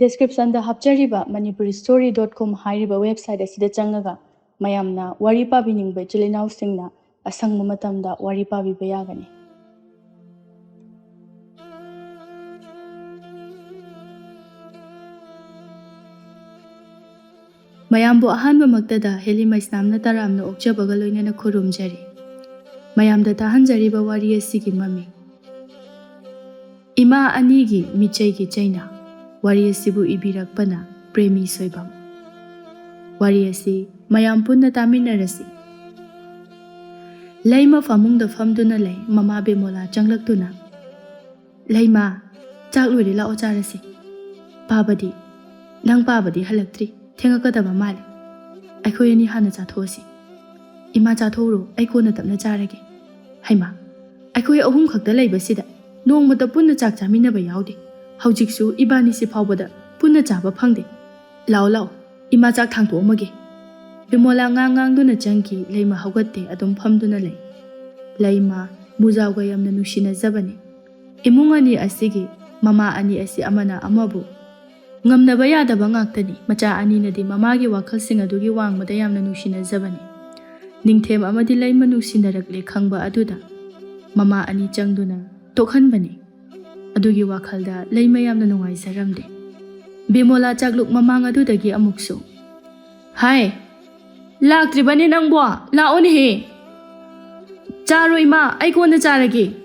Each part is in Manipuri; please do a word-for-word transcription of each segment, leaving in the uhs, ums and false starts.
Descriptionꯗ ꯍꯥꯞꯆꯔꯤꯕ manipuristory.com ꯍꯥꯏꯔꯤꯕ website ꯑꯁꯤꯗ ꯆꯪꯉꯒ ꯃꯌꯥꯝꯅ ꯋꯥꯔꯤ ꯄꯥꯕꯤꯅꯤꯡꯕ ꯏꯆꯤꯜ ꯏꯅꯥꯎꯁꯤꯡꯅ ꯑꯁꯪꯕ ꯃꯇꯝꯗ ꯋꯥꯔꯤ ꯄꯥꯕꯤꯕ ꯌꯥꯒꯅꯤ꯫ ꯃꯌꯥꯝꯕꯨ ꯑꯍꯥꯟꯕꯃꯛꯇꯗ ꯍꯦꯂꯤ ꯃꯩꯁꯅꯥꯝꯅ ꯇꯔꯥꯝꯅ ꯑꯣꯛꯆꯕꯒ ꯂꯣꯏꯅꯅ ꯈꯨꯔꯨꯝꯖꯔꯤ꯫ ꯃꯌꯥꯝꯗ ꯇꯥꯍꯟꯖꯔꯤꯕ ꯋꯥꯔꯤ ꯑꯁꯤꯒꯤ ꯃꯃꯤꯡ ꯏꯃꯥ ꯑꯅꯤꯒꯤ ꯃꯤꯆꯩꯒꯤ ꯆꯩꯅꯥ꯫ ꯋꯥꯔꯤ ꯑꯁꯤꯕꯨ ꯏꯕꯤꯔꯛꯄꯅ ꯄ꯭ꯔꯦꯃꯤ ꯁꯣꯏꯕꯝ꯫ ꯋꯥꯔꯤ ꯑꯁꯤ ꯃꯌꯥꯝ ꯄꯨꯟꯅ ꯇꯥꯃꯤꯟꯅꯔꯁꯤ꯫ ꯂꯩꯃ ꯐꯃꯨꯡꯗ ꯐꯝꯗꯨꯅ ꯂꯩ꯫ ꯃꯃꯥ ꯕꯦꯃꯣꯂꯥ ꯆꯪꯂꯛꯇꯨꯅ, "ꯂꯩꯃ, ꯆꯥꯛ ꯂꯣꯏꯔꯦ, ꯂꯥꯛꯑꯣ ꯆꯥꯔꯁꯤ꯫ ꯄꯥꯕꯗꯤ? ꯅꯪ ꯄꯥꯕꯗꯤ ꯍꯜꯂꯛꯇ꯭ꯔꯤ, ꯊꯦꯡꯉꯛꯀꯗꯕ ꯃꯥꯜꯂꯦ꯫ ꯑꯩꯈꯣꯏ ꯑꯅꯤ ꯍꯥꯟꯅ ꯆꯥꯊꯣꯛꯑꯁꯤ꯫ ꯏꯃꯥ, ꯆꯥꯊꯣꯛꯎꯔꯣ, ꯑꯩ ꯀꯣꯟꯅ ꯇꯞꯅ ꯆꯥꯔꯒꯦ꯫ ꯍꯩꯃꯥ, ꯑꯩꯈꯣꯏ ꯑꯍꯨꯝ ꯈꯛꯇ ꯂꯩꯕꯁꯤꯗ ꯅꯣꯡꯃꯇ ꯄꯨꯟꯅ ꯆꯥꯛ ꯆꯥꯃꯤꯟꯅꯕ ꯌꯥꯎꯗꯦ꯫ ꯍꯧꯖꯤꯛꯁꯨ ꯏꯕꯥꯅꯤꯁꯤ ꯐꯥꯎꯕꯗ ꯄꯨꯟꯅ ꯆꯥꯕ ꯐꯪꯗꯦ꯫ ꯂꯥꯛꯑꯣ, ꯂꯥꯛꯑꯣ, ꯏꯃꯥ ꯆꯥꯛ ꯊꯥꯡꯗꯣꯛꯑꯝꯃꯒꯦ꯫" ꯕꯤꯃꯣꯂꯥ ꯉꯥꯡ ꯉꯥꯡꯗꯨꯅ ꯆꯪꯈꯤ꯫ ꯂꯩꯃ ꯍꯧꯒꯠꯇꯦ, ꯑꯗꯨꯝ ꯐꯝꯗꯨꯅ ꯂꯩ꯫ ꯂꯩꯃ, ꯃꯨꯖꯥꯎꯒ ꯌꯥꯝꯅ ꯅꯨꯡꯁꯤꯅꯖꯕꯅꯤ꯫ ꯏꯃꯨꯡ ꯑꯅꯤ ꯑꯁꯤꯒꯤ ꯃꯃꯥ ꯑꯅꯤ ꯑꯁꯤ ꯑꯃꯅ ꯑꯃꯕꯨ ꯉꯝꯅꯕ ꯌꯥꯗꯕ ꯉꯥꯛꯇꯅꯤ꯫ ꯃꯆꯥ ꯑꯅꯤꯅꯗꯤ ꯃꯃꯥꯒꯤ ꯋꯥꯈꯜꯁꯤꯡ ꯑꯗꯨꯒꯤ ꯋꯥꯡꯃꯗ ꯌꯥꯝꯅ ꯅꯨꯡꯁꯤꯅꯖꯕꯅꯤ꯫ ꯅꯤꯡꯊꯦꯝ ꯑꯃꯗꯤ ꯂꯩꯃ ꯅꯨꯡꯁꯤꯅꯔꯛꯂꯦ ꯈꯪꯕ ꯑꯗꯨꯗ ꯃꯃꯥ ꯑꯅꯤ ꯆꯪꯗꯨꯅ ꯇꯣꯛꯍꯟꯕꯅꯤ꯫ ꯑꯗꯨꯒꯤ ꯋꯥꯈꯜꯗ ꯂꯩꯃ ꯌꯥꯝꯅ ꯅꯨꯡꯉꯥꯏꯖꯔꯝꯗꯦ꯫ ꯕꯤꯃꯣꯂꯥ ꯆꯥꯛꯂꯨꯛ ꯃꯃꯥꯡ ꯑꯗꯨꯗꯒꯤ ꯑꯃꯨꯛꯁꯨ, "ꯍꯥꯏ, ꯂꯥꯛꯇ꯭ꯔꯤꯕꯅꯦ ꯅꯪꯕꯣ? ꯂꯥꯛꯑꯣꯅꯦꯍꯦ!" "ꯆꯥꯔꯣ ꯏꯃꯥ, ꯑꯩ ꯀꯣꯟꯅ ꯆꯥꯔꯒꯦ꯫"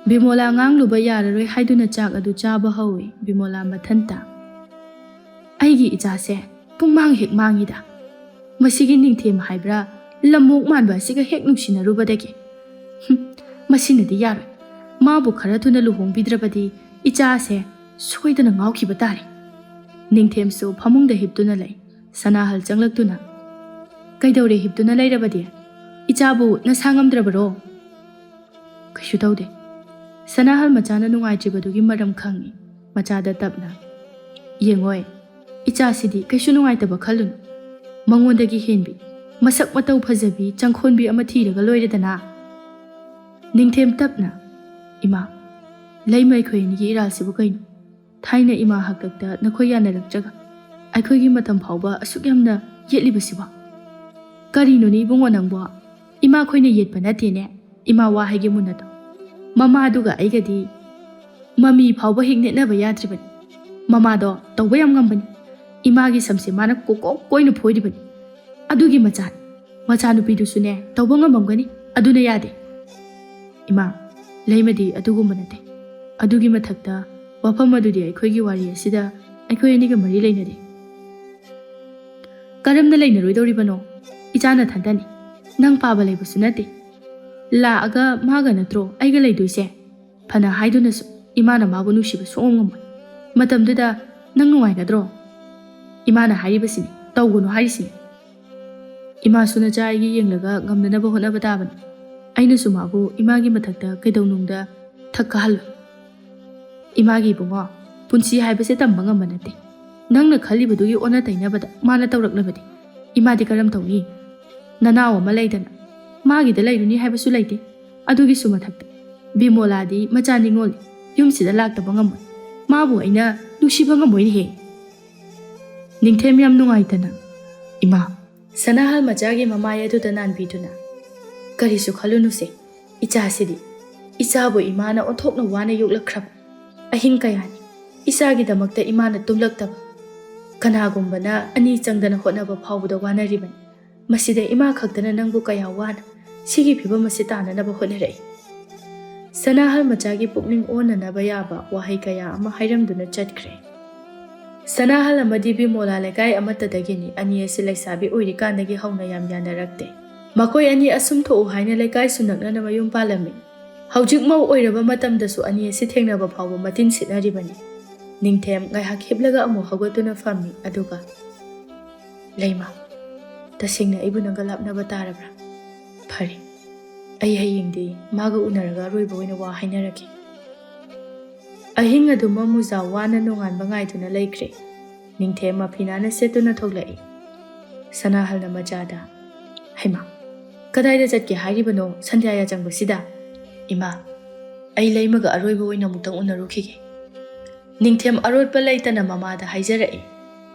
ꯕꯤꯃꯣꯂꯥ ꯉꯥꯡꯂꯨꯕ ꯌꯥꯔꯔꯣꯏ ꯍꯥꯏꯗꯨꯅ ꯆꯥꯛ ꯑꯗꯨ ꯆꯥꯕ ꯍꯧꯏ꯫ ꯕꯤꯃꯣꯂꯥ ꯃꯊꯟꯇ, "ꯑꯩꯒꯤ ꯏꯆꯥꯁꯦ ꯄꯨꯡꯃꯥꯡ ꯍꯦꯛ ꯃꯥꯡꯉꯤꯗ꯫ ꯃꯁꯤꯒꯤ ꯅꯤꯡꯊꯦꯝ ꯍꯥꯏꯕ꯭ꯔꯥ, ꯂꯝꯃꯣꯛ ꯃꯥꯟꯕ ꯑꯁꯤꯒ ꯍꯦꯛ ꯅꯨꯡꯁꯤꯅꯔꯨꯕꯗꯒꯤ꯫ ꯍꯨꯝ, ꯃꯁꯤꯅꯗꯤ ꯌꯥꯔꯣꯏ꯫ ꯃꯥꯕꯨ ꯈꯔ ꯊꯨꯅ ꯂꯨꯍꯣꯡꯕꯤꯗ꯭ꯔꯕꯗꯤ ꯏꯆꯥꯁꯦ ꯁꯣꯏꯗꯅ ꯉꯥꯎꯈꯤꯕ ꯇꯥꯔꯦ꯫" ꯅꯤꯡꯊꯦꯝꯁꯨ ꯐꯃꯨꯡꯗ ꯍꯤꯞꯇꯨꯅ ꯂꯩ꯫ ꯁꯅꯥꯍꯜ ꯆꯪꯂꯛꯇꯨꯅ, "ꯀꯩꯗꯧꯔꯦ ꯍꯤꯞꯇꯨꯅ ꯂꯩꯔꯕꯗꯤ? ꯏꯆꯥꯕꯨ ꯅꯁꯥ ꯉꯝꯗ꯭ꯔꯕꯔꯣ?" "ꯀꯩꯁꯨ ꯇꯧꯗꯦ꯫" ꯁꯅꯥꯍꯜ ꯃꯆꯥꯅ ꯅꯨꯡꯉꯥꯏꯇ꯭ꯔꯤꯕꯗꯨꯒꯤ ꯃꯔꯝ ꯈꯪꯏ꯫ ꯃꯆꯥꯗ ꯇꯞꯅ, "ꯌꯦꯡꯉꯣꯏ, ꯏꯆꯥꯁꯤꯗꯤ ꯀꯩꯁꯨ ꯅꯨꯡꯉꯥꯏꯇꯕ ꯈꯜꯂꯨꯅꯨ꯫ ꯃꯉꯣꯟꯗꯒꯤ ꯍꯦꯟꯕꯤ, ꯃꯁꯛ ꯃꯇꯧ ꯐꯖꯕꯤ, ꯆꯪꯈꯣꯟꯕꯤ ꯑꯃ ꯊꯤꯔꯒ ꯂꯣꯏꯔꯦꯗꯅ꯫" ꯅꯤꯡꯊꯦꯝ ꯇꯞꯅ, "ꯏꯃꯥ, ꯂꯩꯃ ꯑꯩꯈꯣꯏ ꯑꯅꯤꯒꯤ ꯏꯔꯥꯜꯁꯤꯕꯨ ꯀꯩꯅꯣ? ꯊꯥꯏꯅ ꯏꯃꯥ ꯍꯥꯛꯇꯛꯇ ꯅꯈꯣꯏ ꯌꯥꯅꯔꯛꯇ꯭ꯔꯒ ꯑꯩꯈꯣꯏꯒꯤ ꯃꯇꯝ ꯐꯥꯎꯕ ꯑꯁꯨꯛ ꯌꯥꯝꯅ ꯌꯦꯠꯂꯤꯕꯁꯤꯕꯣ? ꯀꯔꯤꯅꯣꯅꯦ ꯏꯕꯨꯡꯉꯣ ꯅꯪꯕꯣ? ꯏꯃꯥ ꯈꯣꯏꯅ ꯌꯦꯠꯄ ꯅꯠꯇꯦꯅꯦ, ꯏꯃꯥ ꯋꯥ ꯍꯥꯏꯒꯦ ꯃꯨꯟꯅꯗꯣ꯫ ꯃꯃꯥꯗꯨꯒ ꯑꯩꯒꯗꯤ ꯃꯃꯤ ꯐꯥꯎꯕ ꯍꯦꯛ ꯅꯦꯠꯅꯕ ꯌꯥꯗ꯭ꯔꯤꯕꯅꯤ꯫ ꯃꯃꯥꯗꯣ ꯇꯧꯕ ꯌꯥꯝ ꯉꯝꯕꯅꯤ꯫ ꯏꯃꯥꯒꯤ ꯁꯝꯁꯦ ꯃꯥꯅ ꯀꯣꯛꯀꯣꯛ ꯀꯣꯏꯅ ꯐꯣꯏꯔꯤꯕꯅꯤ꯫ ꯑꯗꯨꯒꯤ ꯃꯆꯥꯅꯤ꯫ ꯃꯆꯥꯅꯨꯄꯤꯗꯨꯁꯨꯅꯦ ꯇꯧꯕ ꯉꯝꯃꯝꯒꯅꯤ꯫ ꯑꯗꯨꯅ ꯌꯥꯗꯦ꯫ ꯏꯃꯥ, ꯂꯩꯃꯗꯤ ꯑꯗꯨꯒꯨꯝꯕ ꯅꯠꯇꯦ꯫ ꯑꯗꯨꯒꯤ ꯃꯊꯛꯇ ꯋꯥꯐꯝ ꯑꯗꯨꯗꯤ ꯑꯩꯈꯣꯏꯒꯤ ꯋꯥꯔꯤ ꯑꯁꯤꯗ ꯑꯩꯈꯣꯏ ꯑꯅꯤꯒ ꯃꯔꯤ ꯂꯩꯅꯗꯦ꯫ ꯀꯔꯝꯅ ꯂꯩꯅꯔꯣꯏꯗꯧꯔꯤꯕꯅꯣ? ꯏꯆꯥ ꯅꯊꯟꯇꯅꯤ꯫ ꯅꯪ ꯄꯥꯕ ꯂꯩꯕꯁꯨ ꯅꯠꯇꯦ꯫ ꯂꯥꯛꯑꯒ ꯃꯥꯒ ꯅꯠꯇ꯭ꯔꯣ ꯑꯩꯒ ꯂꯩꯗꯣꯏꯁꯦ? ꯐꯅ ꯍꯥꯏꯗꯨꯅꯁꯨ ꯏꯃꯥꯅ ꯃꯥꯕꯨ ꯅꯨꯡꯁꯤꯕ ꯁꯨꯡꯉꯝ ꯉꯝꯃꯣꯏ꯫ ꯃꯇꯝꯗꯨꯗ ꯅꯪ ꯅꯨꯡꯉꯥꯏꯒꯗ꯭ꯔꯣ? ꯏꯃꯥꯅ ꯍꯥꯏꯔꯤꯕꯁꯤꯅꯤ, ꯇꯧꯒꯅꯨ ꯍꯥꯏꯔꯤꯁꯤꯅꯤ꯫ ꯏꯃꯥꯁꯨ ꯅꯆꯥ ꯑꯩꯒꯤ ꯌꯦꯡꯂꯒ ꯉꯝꯅꯅꯕ ꯍꯣꯠꯅꯕ ꯇꯥꯕꯅꯤ꯫ ꯑꯩꯅꯁꯨ ꯃꯥꯕꯨ ꯏꯃꯥꯒꯤ ꯃꯊꯛꯇ ꯀꯩꯗꯧꯅꯨꯡꯗ ꯊꯛ ꯀꯥꯍꯜꯂꯣꯏ꯫ ꯏꯃꯥꯒꯤ ꯏꯕꯨꯡꯉꯣ, ꯄꯨꯟꯁꯤ ꯍꯥꯏꯕꯁꯦ ꯇꯝꯕ ꯉꯝꯕ ꯅꯠꯇꯦ꯫ ꯅꯪꯅ ꯈꯜꯂꯤꯕꯗꯨꯒꯤ ꯑꯣꯟꯅ ꯇꯩꯅꯕꯗ ꯃꯥꯅ ꯇꯧꯔꯛꯂꯕꯗꯤ ꯏꯃꯥꯗꯤ ꯀꯔꯝ ꯇꯧꯅꯤ? ꯅꯅꯥꯎ ꯑꯃ ꯂꯩꯗꯅ ꯃꯥꯒꯤꯗ ꯂꯩꯔꯨꯅꯤ ꯍꯥꯏꯕꯁꯨ ꯂꯩꯇꯦ꯫ ꯑꯗꯨꯒꯤꯁꯨ ꯃꯊꯛꯇ ꯕꯤꯃꯣꯂꯥꯗꯤ ꯃꯆꯥ ꯅꯤꯉꯣꯜꯅꯤ, ꯌꯨꯝꯁꯤꯗ ꯂꯥꯛꯇꯕ ꯉꯝꯃꯣꯏ꯫ ꯃꯥꯕꯨ ꯑꯩꯅ ꯅꯨꯡꯁꯤꯕ ꯉꯝꯃꯣꯏꯅꯦꯍꯦ꯫ ꯅꯤꯡꯊꯦꯝ ꯌꯥꯝ ꯅꯨꯡꯉꯥꯏꯇꯅ, ꯏꯃꯥ, ꯁꯅꯥꯍꯜ ꯃꯆꯥꯒꯤ ꯃꯃꯥꯏ ꯑꯗꯨꯗ ꯅꯥꯟꯕꯤꯗꯨꯅ, ꯀꯔꯤꯁꯨ ꯈꯜꯂꯨꯅꯨꯁꯦ, ꯏꯆꯥꯁꯤꯗꯤ ꯏꯆꯥꯕꯨ ꯏꯃꯥꯅ ꯑꯣꯟꯊꯣꯛꯅ ꯋꯥꯅ ꯌꯣꯛꯂꯛꯈ꯭ꯔꯕ꯫ ꯑꯍꯤꯡ ꯀꯌꯥꯅꯤ ꯏꯆꯥꯒꯤꯗꯃꯛꯇ ꯏꯃꯥꯅ ꯇꯨꯝꯂꯛꯇꯕ꯫ ꯀꯅꯥꯒꯨꯝꯕꯅ ꯑꯅꯤ ꯆꯪꯗꯅ ꯍꯣꯠꯅꯕ ꯐꯥꯎꯕꯗ ꯋꯥꯅꯔꯤꯕꯅꯤ꯫ ꯃꯁꯤꯗ ꯏꯃꯥ ꯈꯛꯇꯅ ꯅꯪꯕꯨ ꯀꯌꯥ ꯋꯥꯅ ꯁꯤꯒꯤ ꯐꯤꯕꯝ ꯑꯁꯤ ꯇꯥꯅꯅꯕ ꯍꯣꯠꯅꯔꯛꯏ꯫ ꯁꯅꯥꯍꯜ ꯃꯆꯥꯒꯤ ꯄꯨꯛꯅꯤꯡ ꯑꯣꯟꯅꯅꯕ ꯌꯥꯕ ꯋꯥꯍꯩ ꯀꯌꯥ ꯑꯃ ꯍꯥꯏꯔꯝꯗꯨꯅ ꯆꯠꯈ꯭ꯔꯦ꯫ ꯁꯅꯥꯍꯜ ꯑꯃꯗꯤ ꯕꯤꯃꯣꯂꯥ ꯂꯩꯀꯥꯏ ꯑꯃꯠꯇꯗꯒꯤꯅꯤ꯫ ꯑꯅꯤ ꯑꯁꯤ ꯂꯩꯁꯥꯕꯤ ꯑꯣꯏꯔꯤꯀꯥꯟꯗꯒꯤ ꯍꯧꯅ ꯌꯥꯝ ꯌꯥꯅꯔꯛꯇꯦ꯫ ꯃꯈꯣꯏ ꯑꯅꯤ ꯑꯁꯨꯝ ꯊꯣꯛꯎ ꯍꯥꯏꯅ ꯂꯩꯀꯥꯏꯁꯨ ꯅꯛꯅꯅ ꯃꯌꯨꯝ ꯄꯥꯜꯂꯝꯃꯤ꯫ ꯍꯧꯖꯤꯛ ꯃꯧ ꯑꯣꯏꯔꯕ ꯃꯇꯝꯗꯁꯨ ꯑꯅꯤ ꯑꯁꯤ ꯊꯦꯡꯅꯕ ꯐꯥꯎꯕ ꯃꯇꯤꯟ ꯁꯤꯠꯅꯔꯤꯕꯅꯤ꯫ ꯅꯤꯡꯊꯦꯝ ꯉꯥꯏꯍꯥꯛ ꯍꯤꯞꯂꯒ ꯑꯃꯨꯛ ꯍꯧꯒꯠꯇꯨꯅ ꯐꯝꯃꯤ꯫ ꯑꯗꯨꯒ, "ꯂꯩꯃ, ꯇꯁꯦꯡꯅ ꯑꯩꯕꯨ ꯅꯪꯒ ꯂꯥꯞꯅꯕ ꯇꯥꯔꯕ꯭ꯔꯥ? ꯐꯔꯦ, ꯑꯩ ꯍꯌꯦꯡꯗꯤ ꯃꯥꯒ ꯎꯅꯔꯒ ꯑꯔꯣꯏꯕ ꯑꯣꯏꯅ ꯋꯥ ꯍꯥꯏꯅꯔꯒꯦ"꯫ ꯑꯍꯤꯡ ꯑꯗꯨꯃ ꯃꯨꯖꯥ ꯋꯥꯅ ꯅꯣꯡꯉꯥꯟꯕ ꯉꯥꯏꯗꯨꯅ ꯂꯩꯈ꯭ꯔꯦ꯫ ꯅꯤꯡꯊꯦꯝ ꯃꯐꯤꯅꯥꯅ ꯁꯦꯠꯇꯨꯅ ꯊꯣꯛꯂꯛꯏ꯫ ꯁꯅꯥꯍꯜꯅ ꯃꯆꯥꯗ, "ꯍꯩꯃꯥ, ꯀꯗꯥꯏꯗ ꯆꯠꯀꯦ ꯍꯥꯏꯔꯤꯕꯅꯣ ꯁꯟꯙ꯭ꯌꯥ ꯌꯥꯆꯪꯕꯁꯤꯗ?" "ꯏꯃꯥ, ꯑꯩ ꯂꯩꯃꯒ ꯑꯔꯣꯏꯕ ꯑꯣꯏꯅ ꯑꯃꯨꯛꯇꯪ ꯎꯅꯔꯨꯈꯤꯒꯦ"꯫ ꯅꯤꯡꯊꯦꯝ ꯑꯔꯣꯠꯄ ꯂꯩꯇꯅ ꯃꯃꯥꯗ ꯍꯥꯏꯖꯔꯛꯏ꯫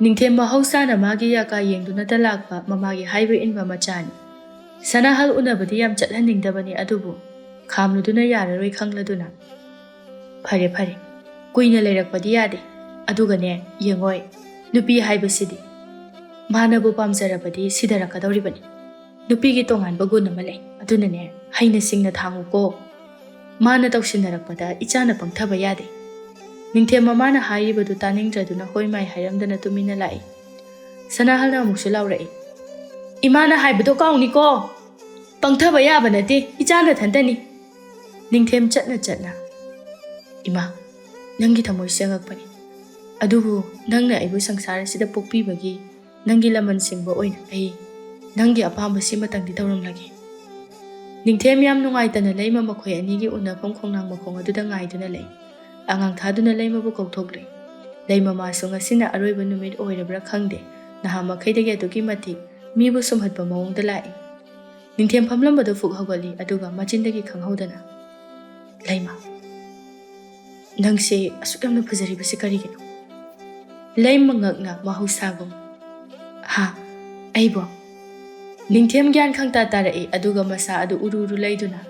ꯅꯤꯡꯊꯦꯝ ꯃꯍꯧꯁꯥꯅ ꯃꯥꯒꯤ ꯌꯥꯀꯥ ꯌꯦꯡꯗꯨꯅꯇ ꯂꯥꯛꯄ, ꯃꯃꯥꯒꯤ ꯍꯥꯏꯕ ꯏꯟꯕ ꯃꯆꯥꯅꯤ꯫ ꯁꯅꯥꯍꯜ ꯎꯅꯕꯗꯤ ꯌꯥꯝ ꯆꯠꯍꯟꯅꯤꯡꯗꯕꯅꯤ, ꯑꯗꯨꯕꯨ ꯈꯥꯝꯂꯨꯗꯨꯅ ꯌꯥꯔꯔꯣꯏ ꯈꯪꯂꯗꯨꯅ꯫ "ꯐꯔꯦ, ꯐꯔꯦ, ꯀꯨꯏꯅ ꯂꯩꯔꯛꯄꯗꯤ ꯌꯥꯗꯦ꯫ ꯑꯗꯨꯒꯅꯦ, ꯌꯦꯡꯉꯣꯏ, ꯅꯨꯄꯤ ꯍꯥꯏꯕꯁꯤꯗꯤ ꯃꯥꯅꯕꯨ ꯄꯥꯝꯖꯔꯕꯗꯤ ꯁꯤꯗꯔꯛꯀꯗꯧꯔꯤꯕꯅꯤ꯫ ꯅꯨꯄꯤꯒꯤ ꯇꯣꯉꯥꯟꯕ ꯒꯨꯟ ꯑꯃ ꯂꯩ, ꯑꯗꯨꯅꯅꯦ, ꯍꯩꯅ ꯁꯤꯡꯅ ꯊꯥꯡꯉꯨꯀꯣ꯫ ꯃꯥꯅ ꯇꯧꯁꯤꯟꯅꯔꯛꯄꯗ ꯏꯆꯥꯅ ꯄꯪꯊꯕ ꯌꯥꯗꯦ꯫" ꯅꯤꯡꯊꯦꯝ ꯃꯃꯥꯅ ꯍꯥꯏꯔꯤꯕꯗꯨ ꯇꯥꯅꯤꯡꯗ꯭ꯔꯗꯨꯅ ꯍꯣꯏ ꯃꯥꯏ ꯍꯥꯏꯔꯝꯗꯅ ꯇꯨꯃꯤꯟꯅ ꯂꯥꯛꯏ꯫ ꯁꯅꯥꯍꯜꯅ ꯑꯃꯨꯛꯁꯨ ꯂꯥꯎꯔꯛꯏ, "ꯏꯃꯥꯅ ꯍꯥꯏꯕꯗꯣ ꯀꯥꯎꯅꯤꯀꯣ꯫ ꯄꯪꯊꯕ ꯌꯥꯕ ꯅꯠꯇꯦ, ꯏꯆꯥ ꯅꯊꯟꯇꯅꯤ꯫" ꯅꯤꯡꯊꯦꯝ ꯆꯠꯅ ꯆꯠꯅ, "ꯏꯃꯥ, ꯅꯪꯒꯤ ꯊꯃꯣꯏ ꯁꯦꯡꯉꯛꯄꯅꯤ꯫ ꯑꯗꯨꯕꯨ ꯅꯪꯅ ꯑꯩꯕꯨ ꯁꯪꯁꯥꯔ ꯑꯁꯤꯗ ꯄꯣꯛꯄꯤꯕꯒꯤ ꯅꯪꯒꯤ ꯂꯃꯟ ꯁꯤꯡꯕ ꯑꯣꯏꯅ ꯑꯩ ꯅꯪꯒꯤ ꯑꯄꯥꯝꯕ ꯁꯤꯃꯇꯪꯗꯤ ꯇꯧꯔꯝꯂꯒꯦ꯫" ꯅꯤꯡꯊꯦꯝ ꯌꯥꯝ ꯅꯨꯡꯉꯥꯏꯇꯅ ꯂꯩꯃ ꯃꯈꯣꯏ ꯑꯅꯤꯒꯤ ꯎꯅꯐꯝ ꯈꯣꯡꯅꯥꯡ ꯃꯈꯣꯡ ꯑꯗꯨꯗ ꯉꯥꯏꯗꯨꯅ ꯂꯩ꯫ ꯑꯉꯥꯡ ꯊꯥꯗꯨꯅ ꯂꯩꯃꯕꯨ ꯀꯧꯊꯣꯛꯂꯦ꯫ ꯂꯩꯃ ꯃꯥꯁꯨ ꯉꯁꯤꯅ ꯑꯔꯣꯏꯕ ꯅꯨꯃꯤꯠ ꯑꯣꯏꯔꯕ꯭ꯔꯥ ꯈꯪꯗꯦ, ꯅꯍꯥꯟ ꯃꯈꯩꯗꯒꯤ ꯑꯗꯨꯛꯀꯤ ꯃꯇꯤꯛ ꯃꯤꯕꯨ ꯁꯨꯝꯍꯠꯄ ꯃꯑꯣꯡꯗ ꯂꯥꯛꯏ꯫ ꯅꯤꯡꯊꯦꯝ ꯐꯝꯂꯝꯕꯗꯨ ꯐꯨꯛ ꯍꯧꯒꯠꯂꯤ, ꯑꯗꯨꯒ ꯃꯆꯤꯟꯗꯒꯤ ꯈꯪꯍꯧꯗꯅ, "ꯂꯩꯃ, ꯅꯪꯁꯦ ꯑꯁꯨꯛ ꯌꯥꯝꯅ ꯐꯖꯔꯤꯕꯁꯤ ꯀꯔꯤꯒꯤꯅꯣ?" ꯂꯩꯃ ꯉꯛꯅ ꯃꯍꯧꯁꯥꯒꯨꯝ, "ꯍꯥ, ꯑꯩꯕꯣ?" ꯅꯤꯡꯊꯦꯝ ꯒ꯭ꯌꯥꯟ ꯈꯪꯇꯥ ꯇꯥꯔꯛꯏ, ꯑꯗꯨꯒ ꯃꯁꯥ ꯑꯗꯨ ꯎꯔꯨ ꯎꯔꯨ ꯂꯩꯗꯨꯅ,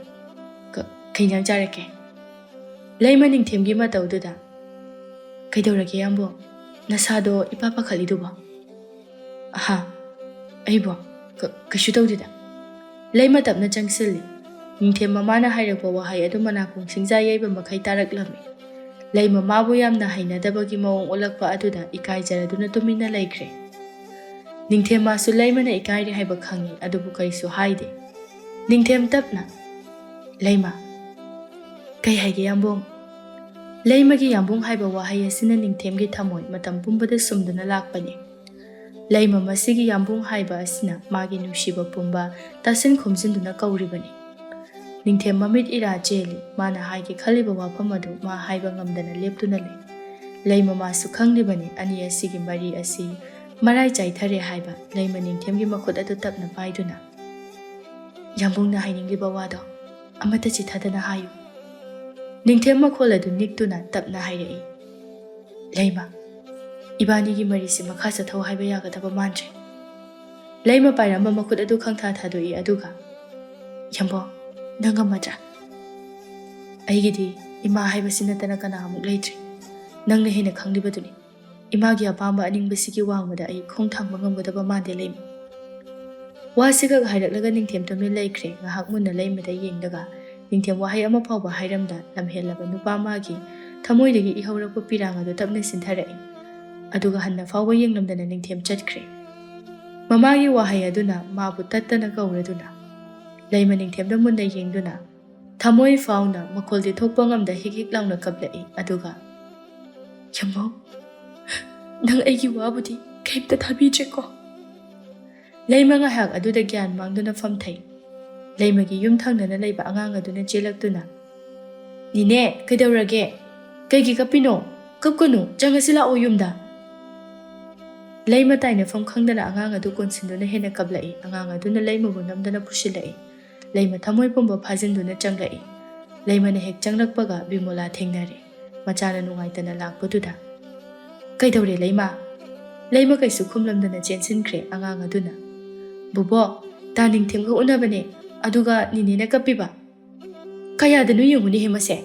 "ꯀ-, ꯀꯩ ꯏꯟꯖꯥꯡ ꯆꯥꯔꯛꯀꯦ?" ꯂꯩꯃ ꯅꯤꯡꯊꯦꯝꯒꯤ ꯃꯇꯧꯗꯨꯗ, "ꯀꯩꯗꯧꯔꯒꯦ, ꯌꯥꯝꯕꯨꯡ? ꯅꯁꯥꯗꯣ ꯏꯄꯥ ꯄꯥꯈꯠꯂꯤꯗꯨꯕꯣ?" "ꯑꯍꯥ, ꯑꯩꯕꯣ? ꯀ-, ꯀꯩꯁꯨ ꯇꯧꯗꯦꯗ꯫" ꯂꯩꯃ ꯇꯞꯅ ꯆꯪꯁꯤꯜꯂꯤ꯫ ꯅꯤꯡꯊꯦꯝ ꯃꯃꯥꯅ ꯍꯥꯏꯔꯛꯄ ꯋꯥꯍꯩ ꯑꯗꯨ ꯃꯅꯥꯀꯣꯡ ꯁꯤꯡꯖꯥ ꯌꯩꯕ ꯃꯈꯩ ꯇꯥꯔꯛꯂꯝꯃꯤ꯫ ꯂꯩꯃ ꯃꯥꯕꯨ ꯌꯥꯝꯅ ꯍꯩꯅꯗꯕꯒꯤ ꯃꯑꯣꯡ ꯎꯠꯂꯛꯄ ꯑꯗꯨꯗ ꯏꯀꯥꯏꯖꯔꯗꯨꯅ ꯇꯨꯃꯤꯟꯅ ꯂꯩꯈ꯭ꯔꯦ꯫ ꯅꯤꯡꯊꯦꯝ ꯃꯥꯁꯨ ꯂꯩꯃꯅ ꯏꯀꯥꯏꯔꯦ ꯍꯥꯏꯕ ꯈꯪꯏ, ꯑꯗꯨꯕꯨ ꯀꯔꯤꯁꯨ ꯍꯥꯏꯗꯦ꯫ ꯅꯤꯡꯊꯦꯝ ꯇꯞꯅ, "ꯂꯩꯃ, ꯀꯩ ꯍꯥꯏꯒꯦ, ꯌꯥꯝꯕꯨꯡ?" ꯂꯩꯃꯒꯤ ꯌꯥꯝꯕꯨꯡ ꯍꯥꯏꯕ ꯋꯥꯍꯩ ꯑꯁꯤꯅ ꯅꯤꯡꯊꯦꯝꯒꯤ ꯊꯃꯣꯏ ꯃꯇꯝ ꯄꯨꯝꯕꯗ ꯁꯨꯝꯗꯨꯅ ꯂꯥꯛꯄꯅꯤ꯫ ꯂꯩꯃ ꯃꯁꯤꯒꯤ ꯌꯥꯝꯕꯨꯡ ꯍꯥꯏꯕ ꯑꯁꯤꯅ ꯃꯥꯒꯤ ꯅꯨꯡꯁꯤꯕ ꯄꯨꯝꯕ ꯇꯥꯁꯤꯟ ꯈꯣꯝꯖꯤꯟꯗꯨꯅ ꯀꯧꯔꯤꯕꯅꯤ꯫ ꯅꯤꯡꯊꯦꯝ ꯃꯃꯤꯠ ꯏꯔꯥ ꯆꯦꯜꯂꯤ꯫ ꯃꯥꯅ ꯍꯥꯏꯒꯦ ꯈꯜꯂꯤꯕ ꯋꯥꯐꯝ ꯑꯗꯨ ꯃꯥ ꯍꯥꯏꯕ ꯉꯝꯗꯅ ꯂꯦꯞꯇꯨꯅ ꯂꯩ꯫ ꯂꯩꯃ ꯃꯥꯁꯨ ꯈꯪꯂꯤꯕꯅꯤ, ꯑꯅꯤ ꯑꯁꯤꯒꯤ ꯃꯔꯤ ꯑꯁꯤ ꯃꯔꯥꯏ ꯆꯥꯏꯊꯔꯦ ꯍꯥꯏꯕ꯫ ꯂꯩꯃ ꯅꯤꯡꯊꯦꯝꯒꯤ ꯃꯈꯨꯠ ꯑꯗꯨ ꯇꯞꯅ ꯄꯥꯏꯗꯨꯅ, "ꯌꯥꯝꯕꯨꯡꯅ ꯍꯥꯏꯅꯤꯡꯂꯤꯕ ꯋꯥꯗꯣ ꯑꯃꯠꯇ ꯆꯤꯊꯗꯅ ꯍꯥꯏꯌꯨ꯫" ꯅꯤꯡꯊꯦꯝ ꯃꯈꯣꯜ ꯑꯗꯨ ꯅꯤꯛꯇꯨꯅ ꯇꯞꯅ ꯍꯥꯏꯔꯛꯏ, "ꯂꯩꯃ, ꯏꯕꯥꯅꯤꯒꯤ ꯃꯔꯤꯁꯤ ꯃꯈꯥ ꯆꯠꯊꯧ ꯍꯥꯏꯕ ꯌꯥꯒꯗꯕ ꯃꯥꯟꯗ꯭ꯔꯦ꯫" ꯂꯩꯃ ꯄꯥꯏꯔꯝꯕ ꯃꯈꯨꯠ ꯑꯗꯨ ꯈꯪꯊꯥ ꯊꯥꯗꯣꯛꯏ, ꯑꯗꯨꯒ, "ꯌꯥꯝꯕꯣ, ꯅꯪ ꯉꯝꯃꯗ꯭ꯔꯥ? ꯑꯩꯒꯤꯗꯤ ꯏꯃꯥ ꯍꯥꯏꯕꯁꯤ ꯅꯠꯇꯅ ꯀꯅꯥ ꯑꯃꯨꯛ ꯂꯩꯇ꯭ꯔꯦ꯫ ꯅꯪꯅ ꯍꯦꯟꯅ ꯈꯪꯂꯤꯕꯗꯨꯅꯤ꯫ ꯏꯃꯥꯒꯤ ꯑꯄꯥꯝꯕ ꯑꯅꯤꯡꯕꯁꯤꯒꯤ ꯋꯥꯡꯃꯗ ꯑꯩ ꯈꯣꯡ ꯊꯥꯡꯕ ꯉꯝꯒꯗꯕ ꯃꯥꯟꯗꯦ, ꯂꯩꯃ꯫" ꯋꯥꯁꯤꯈꯛ ꯍꯥꯏꯔꯛꯂꯒ ꯅꯤꯡꯊꯦꯝ ꯇꯨꯃꯤꯟ ꯂꯩꯈ꯭ꯔꯦ꯫ ꯉꯥꯏꯍꯥꯛ ꯃꯨꯟꯅ ꯂꯩꯃꯗ ꯌꯦꯡꯂꯒ ꯅꯤꯡꯊꯦꯝ ꯋꯥꯍꯩ ꯑꯃ ꯐꯥꯎꯕ ꯍꯥꯏꯔꯝꯗ, ꯂꯝꯍꯦꯜꯂꯕ ꯅꯨꯄꯥ ꯃꯥꯒꯤ ꯊꯃꯣꯏꯗꯒꯤ ꯏꯍꯧꯔꯛꯄ ꯄꯤꯔꯥꯡ ꯑꯗꯨ ꯇꯞꯅ ꯁꯤꯟꯊꯔꯛꯏ꯫ ꯑꯗꯨꯒ ꯍꯟꯅ ꯐꯥꯎꯕ ꯌꯦꯡꯂꯝꯗꯅ ꯅꯤꯡꯊꯦꯝ ꯆꯠꯈ꯭ꯔꯦ꯫ ꯃꯃꯥꯒꯤ ꯋꯥꯍꯩ ꯑꯗꯨꯅ ꯃꯥꯕꯨ ꯇꯠꯇꯅ ꯀꯧꯔꯗꯨꯅ, ꯂꯩꯃ ꯅꯤꯡꯊꯦꯝꯗ ꯃꯨꯟꯅ ꯌꯦꯡꯗꯨꯅ, ꯊꯃꯣꯏ ꯐꯥꯎꯅ ꯃꯈꯣꯜꯗꯤ ꯊꯣꯛꯄ ꯉꯝꯗ ꯍꯤꯛ ꯍꯤꯛ ꯂꯥꯎꯅ ꯀꯞꯂꯛꯏ꯫ ꯑꯗꯨꯒ, "ꯌꯥꯝꯕꯧ, ꯅꯪ ꯑꯩꯒꯤ ꯋꯥꯕꯨꯗꯤ ꯀꯩꯝꯇ ꯊꯥꯕꯤꯗ꯭ꯔꯦꯀꯣ?" ꯂꯩꯃ ꯉꯥꯏꯍꯥꯛ ꯑꯗꯨꯗ ꯒ꯭ꯌꯥꯟ ꯃꯥꯡꯗꯨꯅ ꯐꯝꯊꯩ꯫ ꯂꯩꯃꯒꯤ ꯌꯨꯝ ꯊꯪꯅꯅ ꯂꯩꯕ ꯑꯉꯥꯡ ꯑꯗꯨꯅ ꯆꯦꯜꯂꯛꯇꯨꯅ, "ꯅꯤꯅꯦ, ꯀꯩꯗꯧꯔꯒꯦ? ꯀꯩꯒꯤ ꯀꯞꯄꯤꯅꯣ? ꯀꯞꯀꯅꯨ, ꯆꯪꯉꯁꯤ ꯂꯥꯛꯑꯣ ꯌꯨꯝꯗ꯫" ꯂꯩꯃ ꯇꯥꯏꯅꯐꯝ ꯈꯪꯗꯅ ꯑꯉꯥꯡ ꯑꯗꯨ ꯀꯣꯟꯁꯤꯟꯗꯨꯅ ꯍꯦꯟꯅ ꯀꯞꯂꯛꯏ꯫ ꯑꯉꯥꯡ ꯑꯗꯨꯅ ꯂꯩꯃꯕꯨ ꯅꯝꯗꯅ ꯄꯨꯁꯤꯜꯂꯛꯏ꯫ ꯂꯩꯃ ꯊꯃꯣꯏ ꯄꯨꯝꯕ ꯐꯥꯖꯤꯟꯗꯨꯅ ꯆꯪꯂꯛꯏ꯫ ꯂꯩꯃꯅ ꯍꯦꯛ ꯆꯪꯂꯛꯄꯒ ꯕꯤꯃꯣꯂꯥ ꯊꯦꯡꯅꯔꯦ꯫ ꯃꯆꯥꯅ ꯅꯨꯡꯉꯥꯏꯇꯅ ꯂꯥꯛꯄꯗꯨꯗ, "ꯀꯩꯗꯧꯔꯦ ꯂꯩꯃ?" ꯂꯩꯃ ꯀꯩꯁꯨ ꯈꯨꯝꯂꯝꯗꯅ ꯆꯦꯟꯁꯤꯟꯈ꯭ꯔꯦ ꯑꯉꯥꯡ ꯑꯗꯨꯅ꯫ "ꯕꯨꯕꯣꯛ, ꯇꯥ ꯅꯤꯡꯊꯦꯝꯒ ꯎꯅꯕꯅꯦ, ꯑꯗꯨꯒ ꯅꯤꯅꯦꯅ ꯀꯞꯄꯤꯕ꯫ ꯀꯌꯥꯗꯅꯣ ꯌꯦꯡꯉꯨꯅꯦꯍꯦ ꯃꯁꯦ꯫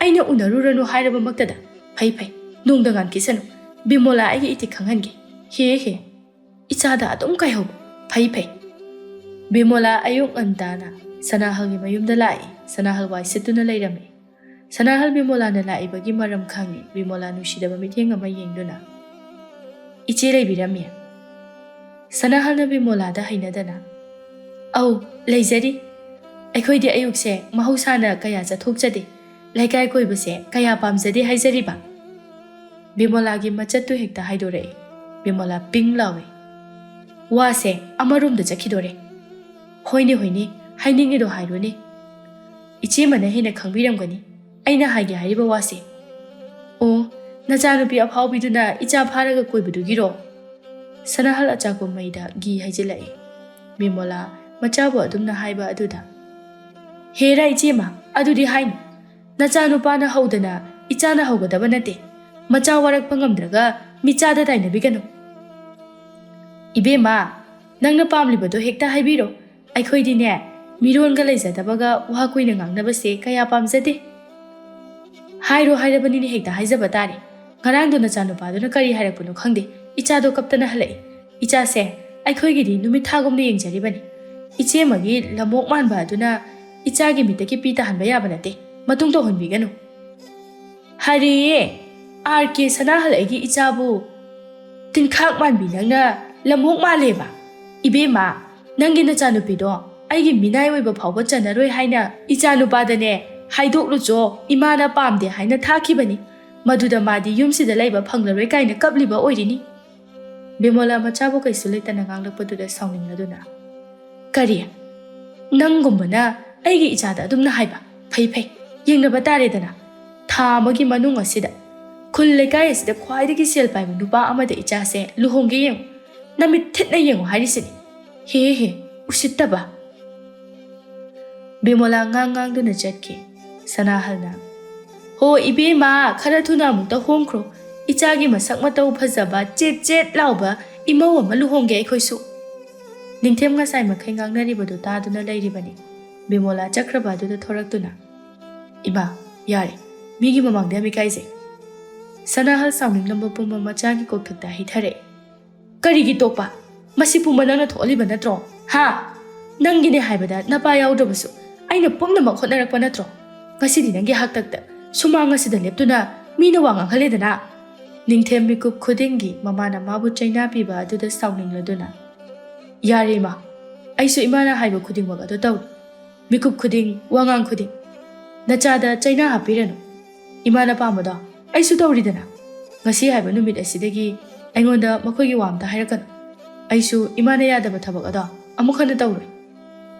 ꯑꯩꯅ ꯎꯅꯔꯨꯔꯅꯨ ꯍꯥꯏꯔꯕꯃꯛꯇꯗ꯫ ꯐꯩ ꯐꯩ, ꯅꯣꯡꯗ ꯉꯥꯟꯈꯤꯁꯅꯨ꯫ ꯕꯤꯃꯣꯂꯥ ꯑꯩꯒꯤ ꯏꯊꯤꯛ ꯈꯪꯍꯟꯒꯦ꯫ ꯍꯦ ꯍꯦ, ꯏꯆꯥꯗ ꯑꯗꯨꯝ ꯀꯥꯏꯍꯧꯕ꯫ ꯐꯩ ꯐꯩ꯫" ꯕꯤꯃꯣꯂꯥ ꯑꯌꯨꯛ ꯉꯟꯇꯥꯅ ꯁꯅꯥꯍꯜꯒꯤ ꯃꯌꯨꯝꯗ ꯂꯥꯛꯏ꯫ ꯁꯅꯥꯍꯜ ꯋꯥꯏ ꯁꯤꯠꯇꯨꯅ ꯂꯩꯔꯝꯃꯤ꯫ ꯁꯅꯥꯍꯜ ꯕꯤꯃꯣꯂꯥꯅ ꯂꯥꯛꯏꯕꯒꯤ ꯃꯔꯝ ꯈꯪꯏ꯫ ꯕꯤꯃꯣꯂꯥ ꯅꯨꯡꯁꯤꯗꯕ ꯃꯤꯠꯌꯦꯡ ꯑꯃ ꯌꯦꯡꯗꯨꯅ, "ꯏꯆꯦ ꯂꯩꯕꯤꯔꯝꯃꯤ?" ꯁꯅꯥꯍꯜꯅ ꯕꯤꯃꯣꯂꯥꯗ ꯍꯩꯅꯗꯅ, "ꯑꯧ, ꯂꯩꯖꯔꯤ꯫ ꯑꯩꯈꯣꯏꯗꯤ ꯑꯌꯨꯛꯁꯦ ꯃꯍꯧꯁꯥꯅ ꯀꯌꯥ ꯆꯠꯊꯣꯛꯆꯗꯦ꯫ ꯂꯩꯀꯥꯏ ꯀꯣꯏꯕꯁꯦ ꯀꯌꯥ ꯄꯥꯝꯖꯗꯦ ꯍꯥꯏꯖꯔꯤꯕ꯫" ꯕꯤꯃꯣꯂꯥꯒꯤ ꯃꯆꯠꯇꯨ ꯍꯦꯛꯇ ꯍꯥꯏꯗꯣꯔꯛꯏ꯫ ꯕꯤꯃꯣꯂꯥ ꯄꯤꯡ ꯂꯥꯎꯏ꯫ "ꯋꯥꯁꯦ ꯑꯃꯔꯣꯝꯗ ꯆꯠꯈꯤꯗꯣꯔꯦ꯫ ꯍꯣꯏꯅꯦ, ꯍꯣꯏꯅꯦ, ꯍꯥꯏꯅꯤꯡꯉꯤꯗꯣ ꯍꯥꯏꯔꯣꯅꯦ꯫ ꯏꯆꯦꯃꯅ ꯍꯦꯟꯅ ꯈꯪꯕꯤꯔꯝꯒꯅꯤ ꯑꯩꯅ ꯍꯥꯏꯒꯦ ꯍꯥꯏꯔꯤꯕ ꯋꯥꯁꯦ꯫ ꯑꯣ, ꯅꯆꯥꯅꯨꯄꯤ ꯑꯐꯥꯎꯕꯤꯗꯨꯅ ꯏꯆꯥ ꯐꯥꯔꯒ ꯀꯣꯏꯕꯗꯨꯒꯤꯔꯣ?" ꯁꯅꯥꯍꯜ ꯑꯆꯥꯛꯄ ꯃꯩꯗ ꯘꯤ ꯍꯩꯖꯤꯜꯂꯛꯏ꯫ ꯕꯤꯃꯣꯂꯥ ꯃꯆꯥꯕꯨ ꯑꯗꯨꯝꯅ ꯍꯥꯏꯕ ꯑꯗꯨꯗ, "ꯍꯦꯔꯥ ꯏꯆꯦꯃ, ꯑꯗꯨꯗꯤ ꯍꯥꯏꯅꯨ꯫ ꯅꯆꯥꯅꯨꯄꯥꯅ ꯍꯧꯗꯅ ꯏꯆꯥꯅ ꯍꯧꯒꯗꯕ ꯅꯠꯇꯦ꯫ ꯃꯆꯥ ꯋꯥꯔꯛꯄ ꯉꯝꯗ꯭ꯔꯒ ꯃꯤꯆꯥꯗ ꯇꯥꯏꯅꯕꯤꯒꯅꯨ꯫ ꯏꯕꯦꯝꯃ, ꯅꯪꯅ ꯄꯥꯝꯂꯤꯕꯗꯣ ꯍꯦꯛꯇ ꯍꯥꯏꯕꯤꯔꯣ꯫ ꯑꯩꯈꯣꯏꯗꯤꯅꯦ, ꯃꯤꯔꯣꯟꯒ ꯂꯩꯖꯗꯕꯒ ꯋꯥ ꯀꯨꯏꯅ ꯉꯥꯡꯅꯕꯁꯦ ꯀꯌꯥ ꯄꯥꯝꯖꯗꯦ꯫ ꯍꯥꯏꯔꯣ ꯍꯥꯏꯔꯕꯅꯤꯅ ꯍꯦꯛꯇ ꯍꯥꯏꯖꯕ ꯇꯥꯔꯦ꯫ ꯉꯔꯥꯡꯗꯣ ꯅꯆꯥꯅꯨꯄꯥꯗꯨꯅ ꯀꯔꯤ ꯍꯥꯏꯔꯛꯄꯅꯣ ꯈꯪꯗꯦ, ꯏꯆꯥꯗꯣ ꯀꯞꯇꯅ ꯍꯜꯂꯛꯏ꯫ ꯏꯆꯥꯁꯦ ꯑꯩꯈꯣꯏꯒꯤꯗꯤ ꯅꯨꯃꯤꯠ ꯊꯥꯒꯨꯝꯅ ꯌꯦꯡꯖꯔꯤꯕꯅꯤ꯫ ꯏꯆꯦ ꯑꯃꯒꯤ ꯂꯝꯑꯣꯛ ꯃꯥꯟꯕ ꯑꯗꯨꯅ ꯏꯆꯥꯒꯤ ꯃꯤꯠꯇꯒꯤ ꯄꯤ ꯇꯥꯍꯟꯕ ꯌꯥꯕ ꯅꯠꯇꯦ꯫ ꯃꯇꯨꯡ ꯇꯧꯍꯟꯕꯤꯒꯅꯨ꯫ ꯍꯥꯏꯔꯦꯌꯦ, "ꯑꯥꯔ ꯀꯦ ꯁꯅꯥꯍꯜ, ꯑꯩꯒꯤ ꯏꯆꯥꯕꯨ ꯇꯤꯟꯈꯥꯛ ꯃꯥꯟꯕꯤ ꯅꯪꯅ ꯂꯝꯑꯣꯛ ꯃꯥꯜꯂꯦꯕ꯫ ꯏꯕꯦꯝꯃ, ꯅꯪꯒꯤ ꯅꯆꯥꯅꯨꯄꯤꯗꯣ ꯑꯩꯒꯤ ꯃꯤꯅꯥꯏ ꯑꯣꯏꯕ ꯐꯥꯎꯕ ꯆꯟꯅꯔꯣꯏ ꯍꯥꯏꯅ ꯏꯆꯥꯅꯨꯄꯥꯗꯅꯦ ꯍꯥꯏꯗꯣꯛꯂꯨꯆꯣ, ꯏꯃꯥꯅ ꯄꯥꯝꯗꯦ ꯍꯥꯏꯅ ꯊꯥꯈꯤꯕꯅꯤ꯫ ꯃꯗꯨꯗ ꯃꯥꯗꯤ ꯌꯨꯝꯁꯤꯗ ꯂꯩꯕ ꯐꯪꯂꯔꯣꯏ" ꯀꯥꯏꯅ ꯀꯞꯂꯤꯕ ꯑꯣꯏꯔꯤꯅꯤ꯫ ꯕꯤꯃꯣꯂꯥ ꯃꯆꯥꯕꯨ ꯀꯩꯁꯨ ꯂꯩꯇꯅ ꯉꯥꯡꯂꯛꯄꯗꯨꯗ ꯁꯥꯎꯅꯤꯡꯂꯗꯨꯅ, "ꯀꯔꯤ? ꯅꯪꯒꯨꯝꯕꯅ ꯑꯩꯒꯤ ꯏꯆꯥꯗ ꯑꯗꯨꯝꯅ ꯍꯥꯏꯕ? ꯐꯩ ꯐꯩ, ꯌꯦꯡꯅꯕ ꯇꯥꯔꯦꯗꯅ꯫ ꯊꯥ ꯑꯃꯒꯤ ꯃꯅꯨꯡ ꯑꯁꯤꯗ ꯈꯨꯜ ꯂꯩꯀꯥꯏ ꯑꯁꯤꯗ ꯈ꯭ꯋꯥꯏꯗꯒꯤ ꯁꯦꯜ ꯄꯥꯏꯕ ꯅꯨꯄꯥ ꯑꯃꯗ ꯏꯆꯥꯁꯦ ꯂꯨꯍꯣꯡꯒꯦ ꯌꯦꯡꯉꯨ꯫ ꯅꯃꯤꯠ ꯊꯤꯠꯅ ꯌꯦꯡꯉꯨ ꯍꯥꯏꯔꯤꯁꯤꯅꯤ꯫ ꯍꯦ ꯍꯦ, ꯎꯁꯤꯠꯇꯕ!" ꯕꯤꯃꯣꯂꯥ ꯉꯥꯡ ꯉꯥꯡꯗꯨꯅ ꯆꯠꯈꯤ꯫ ꯁꯅꯥꯍꯜꯅ, "ꯍꯣ ꯏꯕꯦꯝꯃ, ꯈꯔ ꯊꯨꯅ ꯑꯃꯨꯛꯇ ꯍꯣꯡꯈ꯭ꯔꯣ꯫ ꯏꯆꯥꯒꯤ ꯃꯁꯛ ꯃꯇꯧ ꯐꯖꯕ, ꯆꯦꯠ ꯆꯦꯠ ꯂꯥꯎꯕ ꯏꯃꯧ ꯑꯃ ꯂꯨꯍꯣꯡꯒꯦ ꯑꯩꯈꯣꯏꯁꯨ꯫" ꯅꯤꯡꯊꯦꯝ ꯉꯁꯥꯏ ꯃꯈꯩ ꯉꯥꯡꯅꯔꯤꯕꯗꯨ ꯇꯥꯗꯨꯅ ꯂꯩꯔꯤꯕꯅꯤ꯫ ꯕꯤꯃꯣꯂꯥ ꯆꯠꯈ꯭ꯔꯕ ꯑꯗꯨꯗ ꯊꯣꯔꯛꯇꯨꯅ, "ꯏꯃꯥ, ꯌꯥꯔꯦ, ꯃꯤꯒꯤ ꯃꯃꯥꯡꯗ ꯌꯥꯝ ꯏꯀꯥꯏꯖꯩ꯫" ꯁꯅꯥꯍꯜ ꯁꯥꯎꯅꯤꯡꯂꯝꯕ ꯄꯨꯝꯕ ꯃꯆꯥꯒꯤ ꯀꯣꯛꯊꯛꯇ ꯍꯩꯊꯔꯛꯏ꯫ "ꯀꯔꯤꯒꯤ ꯇꯣꯛꯄ? ꯃꯁꯤ ꯄꯨꯝꯕ ꯅꯪꯅ ꯊꯣꯛꯍꯜꯂꯤꯕ ꯅꯠꯇ꯭ꯔꯣ? ꯍꯥ? ꯅꯪꯒꯤꯅꯦ ꯍꯥꯏꯕꯗ ꯅꯄꯥ ꯌꯥꯎꯗ꯭ꯔꯕꯁꯨ ꯑꯩꯅ ꯄꯨꯝꯅꯃꯛ ꯍꯣꯠꯅꯔꯛꯄ ꯅꯠꯇ꯭ꯔꯣ? ꯉꯁꯤꯗꯤ ꯅꯪꯒꯤ ꯍꯥꯛꯇꯛꯇ ꯁꯨꯃꯥꯡ ꯑꯁꯤꯗ ꯂꯦꯞꯇꯨꯅ ꯃꯤꯅ ꯋꯥ ꯉꯥꯡꯍꯜꯂꯦꯗꯅ?" ꯅꯤꯡꯊꯦꯝ ꯃꯤꯀꯨꯞ ꯈꯨꯗꯤꯡꯒꯤ ꯃꯃꯥꯅ ꯃꯥꯕꯨ ꯆꯩꯅꯥ ꯄꯤꯕ ꯑꯗꯨꯗ ꯁꯥꯎꯅꯤꯡꯂꯗꯨꯅ, "ꯌꯥꯔꯦ ꯏꯃꯥ, ꯑꯩꯁꯨ ꯏꯃꯥꯅ ꯍꯥꯏꯕ ꯈꯨꯗꯤꯡꯃꯛ ꯑꯗꯨ ꯇꯧꯔꯤ꯫ ꯃꯤꯀꯨꯞ ꯈꯨꯗꯤꯡ, ꯋꯥꯉꯥꯡ ꯈꯨꯗꯤꯡ ꯅꯆꯥꯗ ꯆꯩꯅꯥ ꯍꯥꯞꯄꯤꯔꯅꯨ꯫ ꯏꯃꯥꯅ ꯄꯥꯝꯕꯗꯣ ꯑꯩꯁꯨ ꯇꯧꯔꯤꯗꯅ꯫ ꯉꯁꯤ ꯍꯥꯏꯕ ꯅꯨꯃꯤꯠ ꯑꯁꯤꯗꯒꯤ ꯑꯩꯉꯣꯟꯗ ꯃꯈꯣꯏꯒꯤ ꯋꯥ ꯑꯝꯇ ꯍꯥꯏꯔꯛꯀꯅꯨ꯫ ꯑꯩꯁꯨ ꯏꯃꯥꯅ ꯌꯥꯗꯕ ꯊꯕꯛ ꯑꯗꯣ ꯑꯃꯨꯛ ꯍꯟꯅ ꯇꯧꯔꯣꯏ꯫"